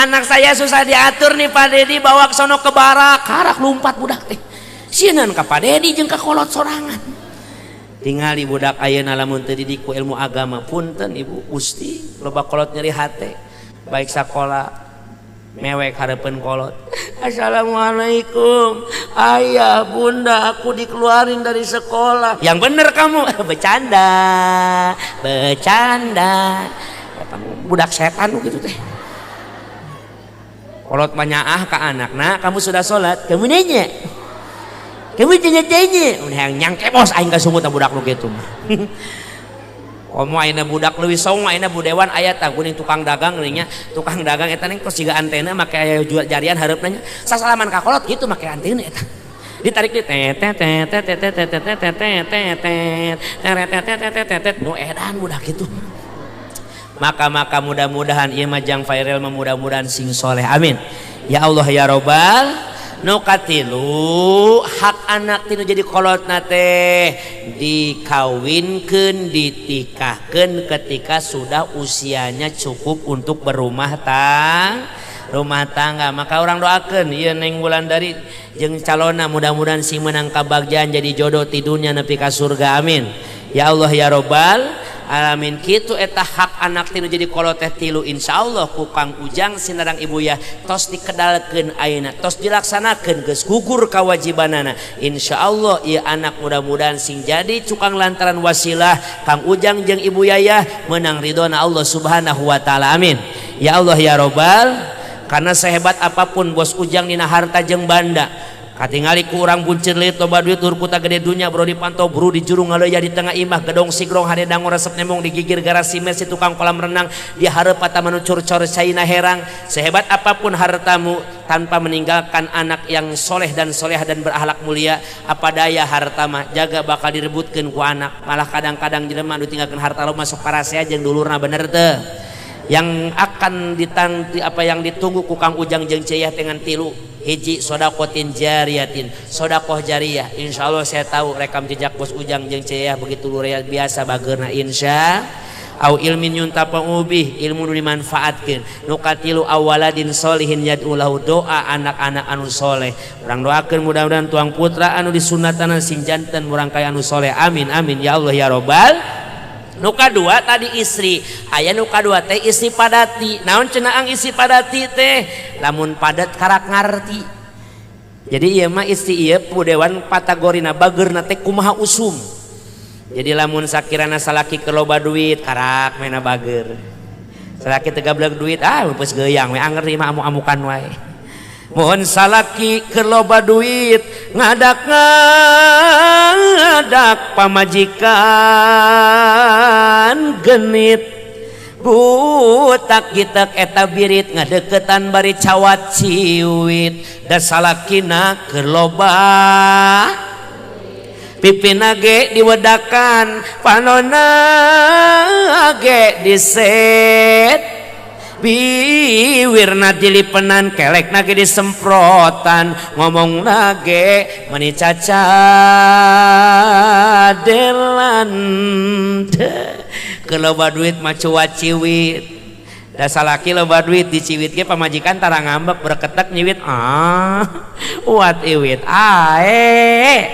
Anak saya susah diatur nih Pak Dedi, bawa ke sono ke barak. Karak lumpat budak teh. Sieun ka Pak Dedi jeung ka kolot sorangan. Tingali budak ayeuna lamun teu didik ku ilmu agama, punten ibu gusti, loba kolot nyeri hate. Baik sakola mewek hareupeun kolot. Assalamualaikum, ayah bunda, aku dikeluarin dari sekolah. Yang bener kamu, bercanda, bercanda. Budak setan gitu teh. Kolot banyak ke anak, nah kamu sudah sholat, kamu nanya, kamu tanya-tanya, udah yang nyangke bos, aing kasungut budak lu gitu mah. Komo ayeuna budak leuwih song ayeuna budewan aya tah kuning tukang dagang nya, tukang dagang eta ning tos jiga antena make aya jarian hareupna nya. Sasalaman ka kolot gitu make antena eta. Ditarik di tet tet tet tet tet tet tet tet tet tet tet tet tet tet nu edan budak gitu. Maka mudah-mudahan ieu mah jang viral mudah-mudahan sing soleh. Amin. Ya Allah ya Robbal. Nu katilu hak anak tinu jadi kolotna teh dikawinkeun, ditikahkeun ketika sudah usianya cukup untuk berumah tangga. Maka orang doakeun ieu Neng Wulandari jeung calonna mudah-mudahan sing menang kabagjaan jadi jodoh ti dunya nepi ka surga. Amin. Ya Allah ya Robbal alamin. Kitu eta hak anak tinu jadi kolot teh tilu. Insyaallah ku Kang Ujang sinarang ibu ya tos dikedalkeun ayeuna, tos dilaksanakeun, geus gugur kawajibanana. Insyaallah ieu anak mudah-mudahan sing jadi cukang lantaran wasilah Kang Ujang jeung ibu Yayah menang ridhona Allah Subhanahu wa taala. Amin. Ya Allah ya Robbal. Karena sehebat apapun bos Ujang dina harta jeung banda, katingali ku urang buncir leuit loba duit tur kuta gede dunya bro dipantau bro di jurung ngaleuya di tengah imah gedong sigrong hade dango resep nemong digigir garasi mersi tukang kolam renang di hareup patah manucur cor caina herang. Sehebat apapun hartamu tanpa meninggalkan anak yang soleh dan solehah dan berakhlak mulia, apa daya harta mah jaga bakal direbutkeun ku anak. Malah kadang-kadang jelema nu tinggalkeun harta lo masuk parasea jeung dulurna, bener teu? Yang akan ditangti apa yang ditunggu ku Kang Ujang jeung Ceyah dengan tilu hiji sodakotin jariyatin, sodakoh jariyah. Insyaallah saya tahu rekam jejak bos Ujang jeung Ceyah begitu luar biasa bageurna insya. Au ilmin yuntafa'u bih, ilmu nu dimanfaatkeun. Nu katilu awaladin solihin yad'u lahu, doa anak-anak anu soleh. Urang doakeun mudah-mudahan tuang putra anu disunatana sing janten murang kaya anu soleh. Amin amin ya Allah ya Robbal. Nu kadua tadi istri, aya nu kadua teh istri padati. Naon cenah ang istri padati teh? Lamun padat karak ngarti. Jadi ieu mah istri ieu pudewan patagorina bageurna teh kumaha usum. Jadi lamun sakirana salaki keloba duit karak mena bager. Salaki teu gableg duit ah geus geuang we anger mah amuk-amukan wae. Mohon salaki keur loba duit ngadak ngadak pamajikan genit gutak gitak eta birit ngadeketan bari cawat ciwit da salakina keur loba pipina ge diwedakan panona ge diset biwirna dilipenan kelek nage disemprotan ngomong nage meni cacadelan keur loba duit mah cuat ciwit da salaki loba duit diciwit ge pamajikan tara ngambek berketek nyiwit ah uat iwit ae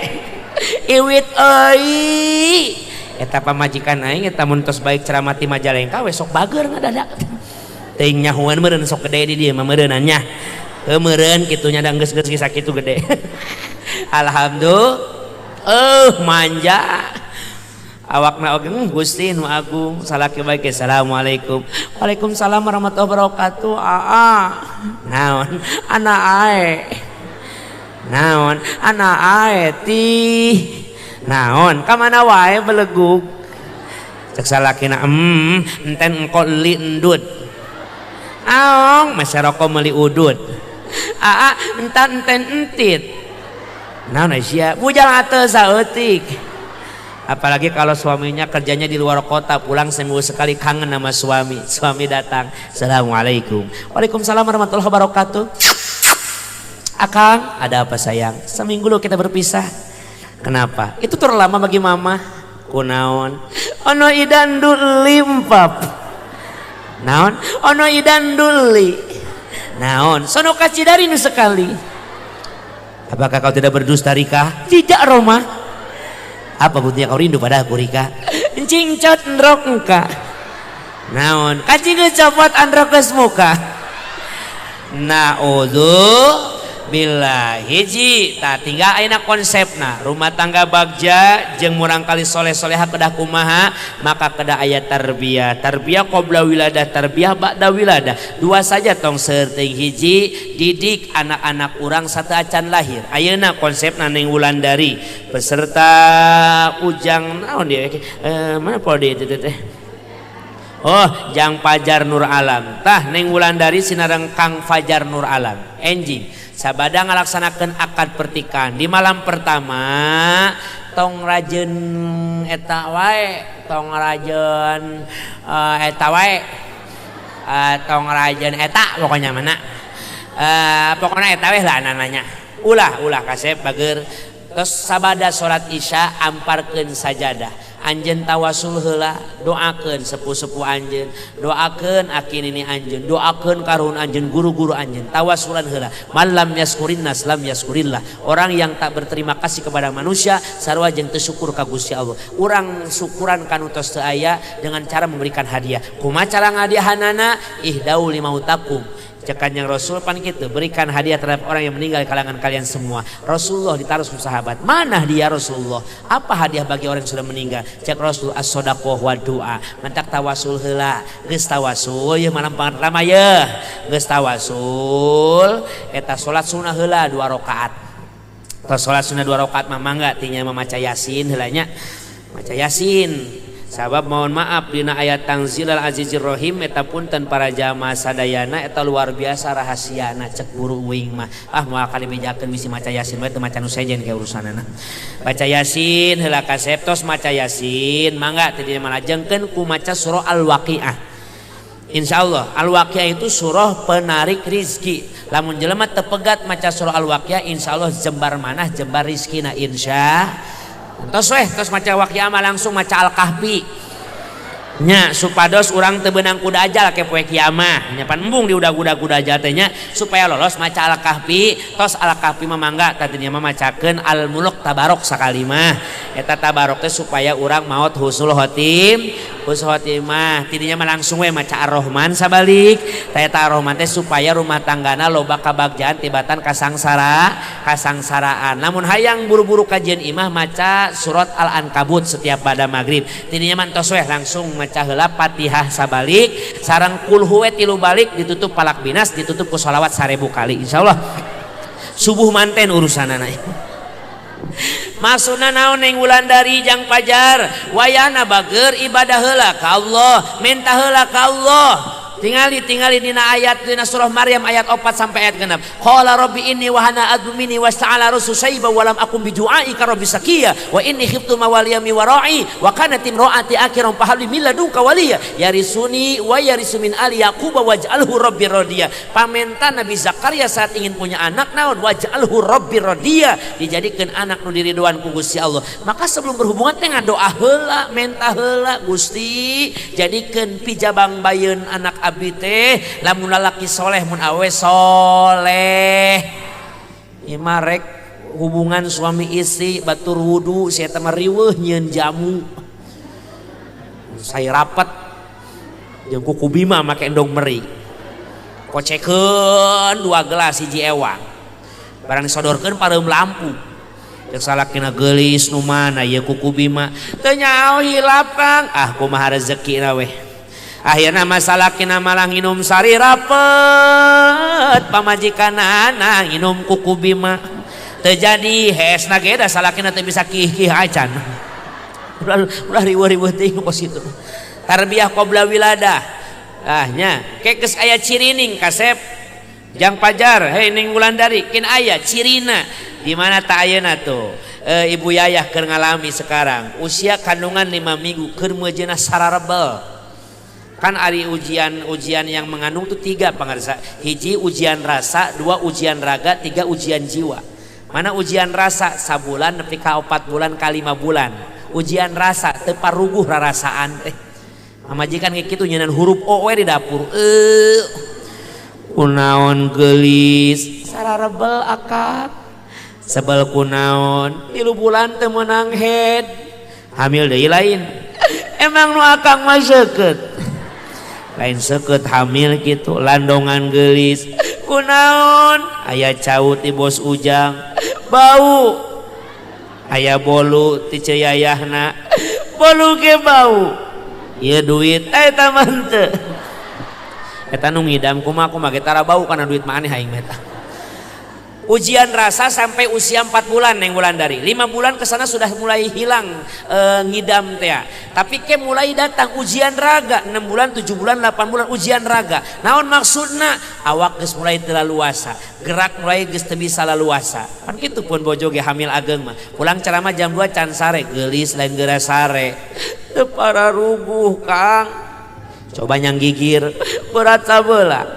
iwit euy eta pamajikan aing eta mun tos baik ceramah ti Majalengka we sok bager ngadadak teuing nyahuan meureun sok gede di dieu mah meureunnan nya heuh meureun kitu nya da geus geus sakitu gede. Alhamdulillah manja awakna oge Gusti nu agung salaki baik. Assalamualaikum. Waalaikumsalam warahmatullahi wabarakatuh. Aa naon ana ae naon ana ae ti naon ka mana wae belegug cek salakina enten engko li endut aong masyarakat meuli udud aa entan enten entit naon sia bujang ateu saeutik. Apalagi kalau suaminya kerjanya di luar kota, pulang seminggu sekali kangen sama suami. Suami datang, assalamualaikum. Waalaikumsalam warahmatullahi wabarakatuh. Akang, ada apa sayang? Seminggu lo kita berpisah. Kenapa? Itu terlalu lama bagi mama. Kunaon? Ono idan dulimpap. Naon? Ono idan duli. Naon? Sono kacidari nu sekali. Apakah kau tidak berdusta, Rika? Tidak, Roma. Apa buktinya kau rindu pada aku, Rika? Cincot ndrok engka. Naon? Kaci copot androk geus muka. Naudzu billah. Hiji tah tinggal ayeuna konsepna rumah tangga bagja jeung murangkali soleh-soleha kedah kumaha, maka kedah aya tarbiyah, tarbiyah qabla wiladah, tarbiyah ba'da wiladah, dua saja tong seueur. Hiji, didik anak-anak urang sateuacan lahir. Ayeuna konsepna Neng Wulandari beserta Ujang naon dia mana pode itu teh. Oh, Jang Fajar Nur Alam. Tah Neng Wulandari sinareng Kang Fajar Nur Alam. Enjing sabada ngalaksanakeun akad pertikahan di malam pertama tong rajeun eta wae, tong rajeun eta wae, tong rajeun eta pokoknya mana. Pokoknya eta weh lah nanya. Ulah ulah kasep bager. Terus sabada salat Isya amparkeun sajadah. Anjeun tawasul heula, doakeun sepuh-sepuh anjeun, doakeun aki nini anjeun, doakeun karuhun anjeun, guru-guru anjeun, tawasulan heula. Man lam yaskurin nas lam yaskurillah. Orang yang tak berterima kasih kepada manusia sarua jeung teu syukur ka Gusti Allah. Urang syukuran kanu tos teu aya dengan cara memberikan hadiah. Kumaha cara ngadiahanana? Ihdau limautakum. Cek Kanjeng Rasul pan kitu, berikan hadiah terhadap orang yang meninggal di kalangan kalian semua. Rasulullah ditaruh ku sahabat, mana hadiah Rasulullah? Apa hadiah bagi orang yang sudah meninggal? Cek Rasul as-sadaqah wa doa. Mantak tawasul heula, geus tawasul ieu malam pertama ye. Geus tawasul eta salat sunah heula 2 rakaat. Tos salat sunah 2 rakaat mah mangga tinya maca Yasin heula nya. Maca Yasin. Sabab mohon maaf dina ayat Tanzilal Azizir Rohim eta punten para jamaah sadayana eta luar biasa rahasiana cek guru uing mah. Ah moal kali bejakeun bisi maca Yasin wae teu maca nu sejen ke urusanana. Baca Yasin heula kasep tos maca Yasin mangga teh dina malajengkeun ku maca surah Al-Waqiah. Insyaallah Al-Waqiah itu surah penarik rizki. Lamun jelema teu pegat maca surah Al-Waqiah insyaallah jembar manah jembar rizkina insya. Tos weh tos maca Waqiah mah langsung maca Al-Kahfi. Nya supados urang teu beunang kuda ajal ke poe kiamah. Nya pan embung di udag-udag kuda ajal teh nya supaya lolos maca Al-Kahfi. Tos Al-Kahfi mah mangga tadinya mah macakeun Al-Mulk Tabarok sakali mah. Eta Tabarok teh supaya urang maot husnul khotim. Husnul khotimah tidinya mah langsung we maca Ar-Rahman sabalik. Tah eta Ar-Rahman teh supaya rumah tanggana loba kabagjaan tibatan kasangsaraan. Namun hayang buru-buru kajian imah maca surat Al-Ankabut setiap pada maghrib. Tidinya mah entos we langsung maca heula Fatihah sabalik sareng kulhu we 3 balik, ditutup falak binas, ditutup ku sholawat 1000 kali. Insyaallah subuh manten urusanana. Maksudna naon Neng Wulandari jang Pajar, wayana bager ibadah heula ka Allah, minta heula ka Allah. Tingali tingali dina ayat dina surah Maryam ayat 4 sampai ayat 6. Qala rabbi inni wahana adbu minni wasta'ala rusu syaiba wa lam akum bi du'aika rabbi sakiya wa inni khiftu mawaliya mi wara'i wa kanat imraati akiran fahabli min ladunka waliya yarisuni wa yarisu min ali yaquba waj'alhu rabbi radiya. Pamentan Nabi Zakaria saat ingin punya anak naon, waj'alhu rabbi radiya, dijadikeun anak nu diridoan ku Gusti Allah. Maka sebelum berhubungan teh ngadoa heula, menta heula, Gusti jadikeun pijabang bayeun anak abdi teh lamun lalaki soleh mun awe soleh. Ieu mah rek hubungan suami istri batur wudu si eta mah riweuh nyieun jamu. Saya rapat jeung kuku Bima make endog meri. Kocekeun 2 gelas hiji ewang. Barang disodorkeun pareum lampu. Ceuk salakina geulis nu mana ieu kuku Bima. Teu nyaho hilap Kang. Ah kumaha rezekina weh. Akhirna masalakina malah nginum sari rapet, pamajikanana nginum kuku Bima. Teu jadi hesna ge da salakina teu bisa kih-kih acan. Ulah riweuh-riweuh teuing kos kitu. Tarbiyah qabla wiladah. Ah nya, ke geus aya cirining kasep jang Pajar, hei Ning Wulandari, kin aya cirina di mana tak ayeuna tuh. Ibu Yayah keur ngalami sekarang, usia kandungan 5 minggu keur meujeuhna sararebel. Kan ari ujian-ujian yang mengandung tuh 3 pangarsa. Hiji ujian rasa, 2 ujian raga, 3 ujian jiwa. Mana ujian rasa sabulan nepi ka 4 bulan ka 5 bulan. Ujian rasa teu paruguh rarasaan teh. Pamajikan kayak kitu nyeunan huruf O we di dapur. Kunaon geulis, sararebel akak. Sebel kunaon, 3 bulan teu meunang head. Hamil deui lain. Emang nu akang mah seukeut. Lain seukeut hamil gitu, landongan geulis. Kunaon? Aya cau ti bos Ujang, bau. Aya bolu ti Ceu Yayahna, bolu ge bau. Ieu duit eta mah henteu. Eta nu ngidam kumaha kumaha ge tara bau kana duit mah aneh aing mah eta. Ujian rasa sampai usia 4 bulan Neng Wulandari. 5 bulan ke sana sudah mulai hilang ngidam teh. Tapi ke mulai datang ujian raga 6 bulan, 7 bulan, 8 bulan ujian raga. Naon maksudna? Awak geus mulai teu laluasa, gerak mulai geus teu bisa laluasa. Kan kitu pun bojo ge hamil ageng mah. Pulang ceramah jam 2 can sare, geulis lain geura sare. Teu pararuguh Kang. Coba nyang gigir, berat sabeula.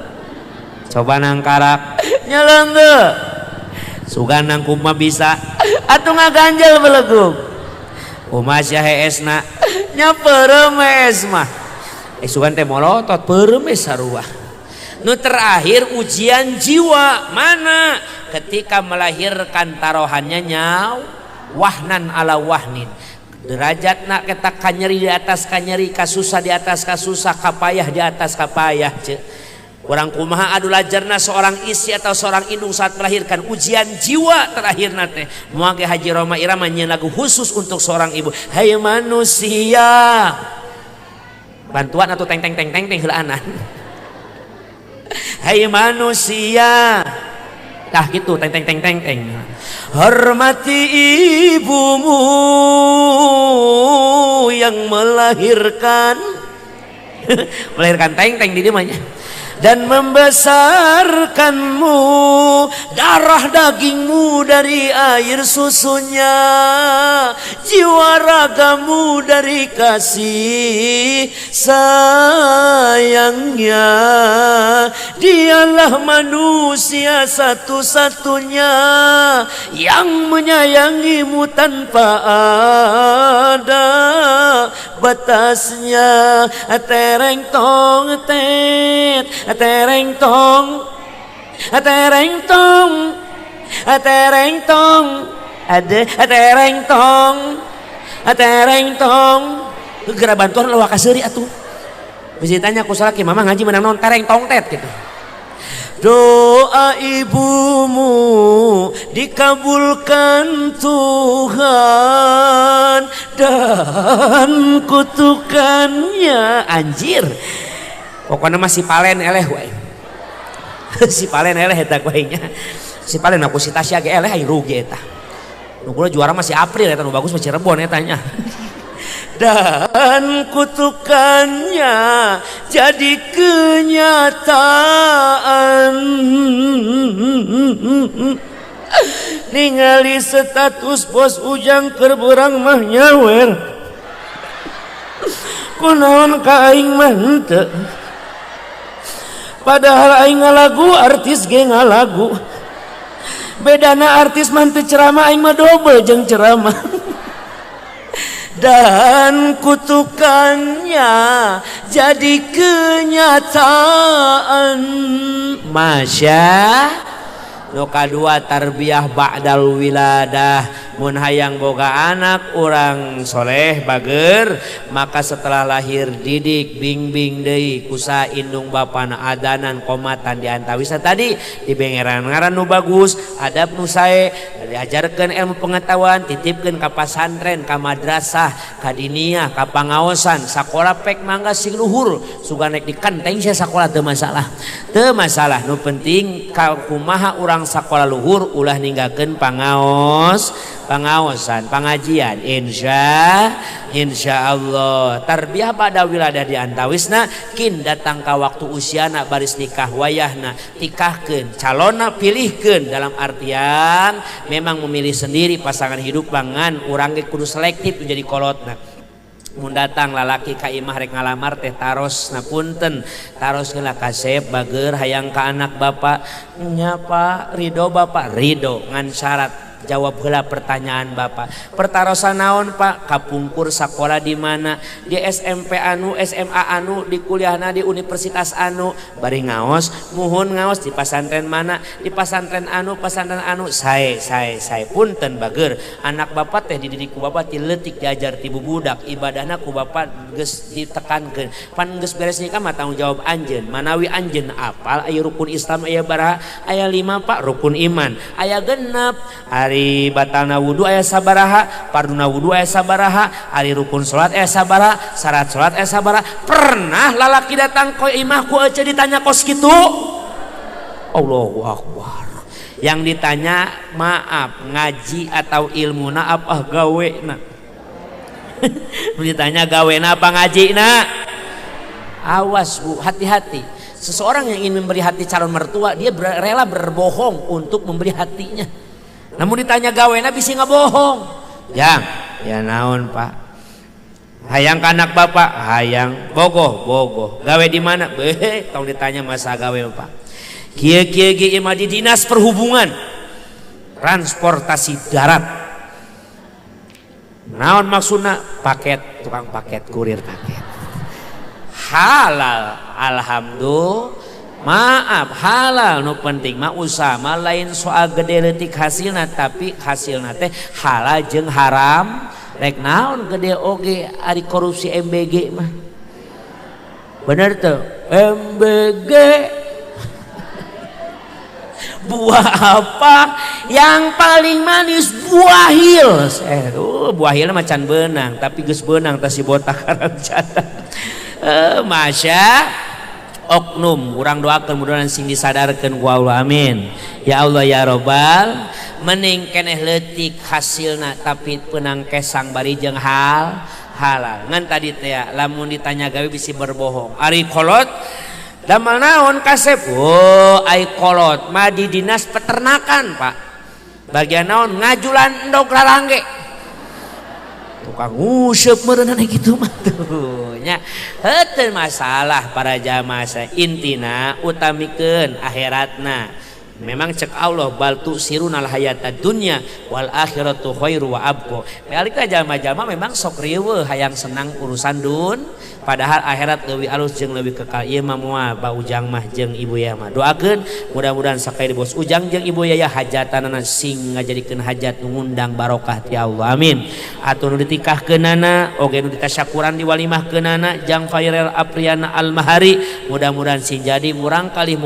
Coba nangkarak, nyelengge. Sugan nangkum mah bisa atuh ngaganjel belegug. Kumaha sia heesna? Nya peureum hees mah. Sugan teh molotot peureum we sarua. Nu terakhir ujian jiwa mana? Ketika melahirkan tarohannya nyaw wahnan ala wahnin. Derajatna eta kanyeri di atas kanyeri, kasusah di atas kasusah, kapayah di atas kapayah ce. Kurang kumaha adu lajarna seorang istri atau seorang indung saat melahirkan, ujian jiwa terakhir nate. Moal ge Haji Rhoma Irama nyeun lagu khusus untuk seorang ibu. Hai manusia. Bantuan atau teng teng teng teng teng heulaanan. Hai manusia. Tah gitu teng teng teng teng teng. Hormati ibumu yang melahirkan. Melahirkan teng teng di dieu mah nya. Dan membesarkanmu, darah dagingmu dari air susunya, jiwa ragamu dari kasih sayangnya. Dialah manusia satu-satunya yang menyayangimu tanpa ada batasnya. Tereng tong tet, tereng tong, tereng tong, tereng tong, ada tereng tong, tereng tong. Geura bantuan leuwih kaseuri atuh. Bisa ditanya ku salaki, mama ngaji menang naon tereng tongtet gitu. Doa ibumu dikabulkan Tuhan dan kutukannya anjir. Pokoknya masih palen eleh wae. Si palen eleh eta kuenya. Si palen aku si Tasya ge eleh aing rugi eta. Nu kula juara masih April eta nu bagus mah Cirebon eta nya. Dan kutukannya jadi kenyataan. Ningali status bos Ujang keur beurang mah nyawer. Kunaon ka aing mah henteu. Padahal aing ngalagu artis ge ngalagu. Bedana artis mah teu ceramah aing mah dobel jeung ceramah. Dan kutukannya jadi kenyataan. Masya nu kadua tarbiyah ba'dal wiladah. Mun hayang boga anak urang soleh bager, maka setelah lahir didik bingbing deui kusa indung bapana adanan komatan diantawisa tadi dibengeran ngaran nu bagus adab nu sae diajarkeun ilmu pengetahuan titipkeun ka pasantren ka madrasah ka diniyah ka pangaosan sakola pek mangga sing luhur sugan rek dikenteng sia sakola teu masalah teu masalah nu penting ka kumaha urang sakola luhur ulah ninggalkeun pangaos pangaosan pengajian insya Allah tarbiyah pada wiladah di antawisna kin datang ka waktu usiana baris nikah wayahna tikahkeun calonna pilihkeun dalam artian memang memilih sendiri pasangan hidup bangan urang ge kudu selektif menjadi kolotna. Mun datang lalaki ka imah rek ngalamar teh taros na punten taros heula kasep bager hayang ka anak bapak nya Pak ridho bapak ridho ngan syarat jawab heula pertanyaan bapak. Pertarosan naon Pak? Kapungkur sakola di mana? Di SMP anu, SMA anu, di kuliahna di universitas anu. Bari ngaos, muhun ngaos di pasantren mana? Di pasantren anu, pasantren anu. Sae sae sae punten bager. Anak bapak teh dididik ku bapak ti leutik diajar ti bubudak, ibadahna ku bapak geus ditekankeun. Pan geus beres nikah mah tanggung jawab anjeun. Manawi anjeun apal aya rukun Islam aya baraha? Aya 5 Pak rukun iman. Aya 6. Ari batalna wudu aya sabaraha, farduna wudu aya sabaraha, ari rukun salat aya sabaraha, syarat salat aya sabaraha. Pernah lalaki datang ke imah ku ece ditanya kos kitu? Allahu Akbar. Yang ditanya maaf ngaji atau ilmuna apa gawena? Ditanya gawena apa ngajina? Awas bu, hati-hati. Seseorang yang ingin memberi hati calon mertua, dia rela berbohong untuk memberi hatinya. Namun ditanya gawena bisa ngebohong. Jang, ya naon Pak? Hayang ka anak bapak, hayang bogoh, bogoh. Gawe di mana? Beh, tong ditanya masa gawe Pak. Kieu kieu ge mah di dinas perhubungan, transportasi darat. Naon maksudna? Paket, tukang paket, kurir paket. Halal, alhamdulillah. Maaf halal nu penting mah usaha mah lain soal gede leutik hasilna tapi hasilna teh halal jeung haram rek naon gede oge ari korupsi MBG mah bener tuh MBG buah apa yang paling manis buah hil buah hil mah can beunang tapi geus beunang tah si botak haram jadah masya oknum urang doakeun mudah-mudahan sing disadarkeun ku Allah amin ya Allah ya robbal mending keneh leutik hasilna tapi peunang kesang bari jeung hal halal ngan tadi teh lamun ditanya gawe bisi berbohong ari kolot damel naon kasep oh ai kolot mah di dinas peternakan Pak bagian naon ngajulan endog rarangge tukang nguseup meureunana kitu mah tuh nya heuteun masalah para jamaah intina utamikeun akhiratna Memang cek Allah bal tu'tsirunal hayata dunya wal akhiratu khairu wa abqa. Realita jalma-jalma memang sok riweuh hayang senang urusan dun, padahal akhirat leuwih alus jeung leuwih kekal. Ieu mah moal Ba Ujang mah jeung Ibu Yaya mah. Doakeun mudah-mudahan sakali bos Ujang jeung Ibu Yaya hajatanana sing ngajadikeun hajat nu ngundang barokah ti Allah. Amin. Atuh nu ditikahkeunana oge nu ditasyakuran diwalimahkeunana jang Fairel Apriana Almahari, mudah-mudahan sing jadi murangkalih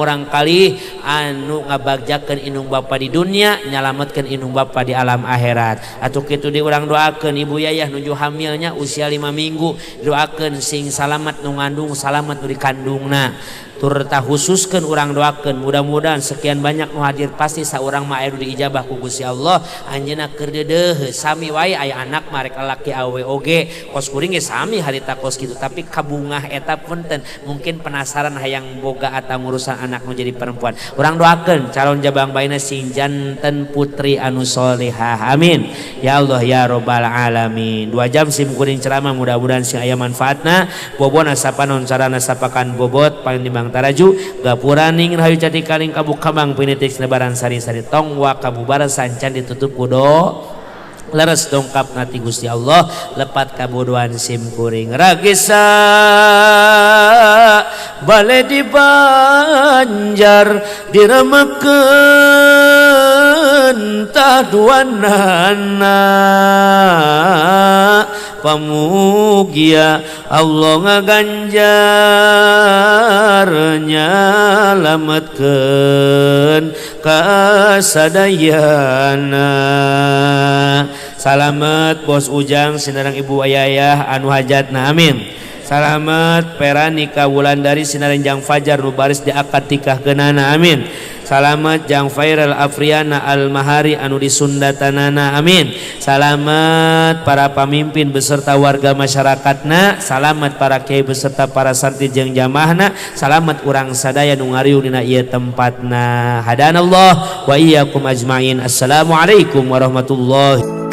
anu ngabagjakeun indung bapa di dunia, nyalametkeun indung bapa di alam akhirat. Atuh kitu di urang doakeun Ibu Yayah nuju hamilnya usia 5 minggu, doakeun sing salamat nu ngandung, salamat nu dikandungna. Turta khususkeun urang doakeun mudah-mudahan sekian banyak nu hadir pasti saurang mah aya nu diijabah ku Gusti Allah. Anjeunna keur deudeuh sami wae aya anak mah rek lalaki awe oge, kos kuring ge sami harita kos kitu, tapi kabungah eta punten mungkin penasaran hayang boga atau ngurusan anak nu jadi perempuan. Urang doakeun calon jabang bayina sing janten putri anu solehah. Amin ya Allah ya robbal alamin. 2 jam sim kuring ceramah mudah-mudahan sing aya manfaatna. Bobona sapanon carana sapakan bobot paling taraju gapuraning rahayu jati kaling kabuk kambang pinitik lebaran sari-sari tong wa kabubar sancan ditutup kudo leres dongkap nati Gusti Allah lepat kabodohan sim kuring ragisa bale di Banjar diremakeun taduanana pamugia Allah ngaganjar nyalametkeun kasadayana. Salamet bos Ujang sinareng Ibu Ayah anu hajatna, amin. Salamet Peranika Wulandari sinareng Jang Fajar nu baris di akad tikah keunana, amin. Salamet Jang Fairel Afriana Almahari anu disundatanana, amin. Salamet para pamimpin beserta warga masyarakatna, salamet para kiai beserta para santri jeung jamaahna, salamet urang sadaya nu ngariung dina ieu tempatna. Hadanallah wa iyyakum ajmain. Assalamualaikum warahmatullahi.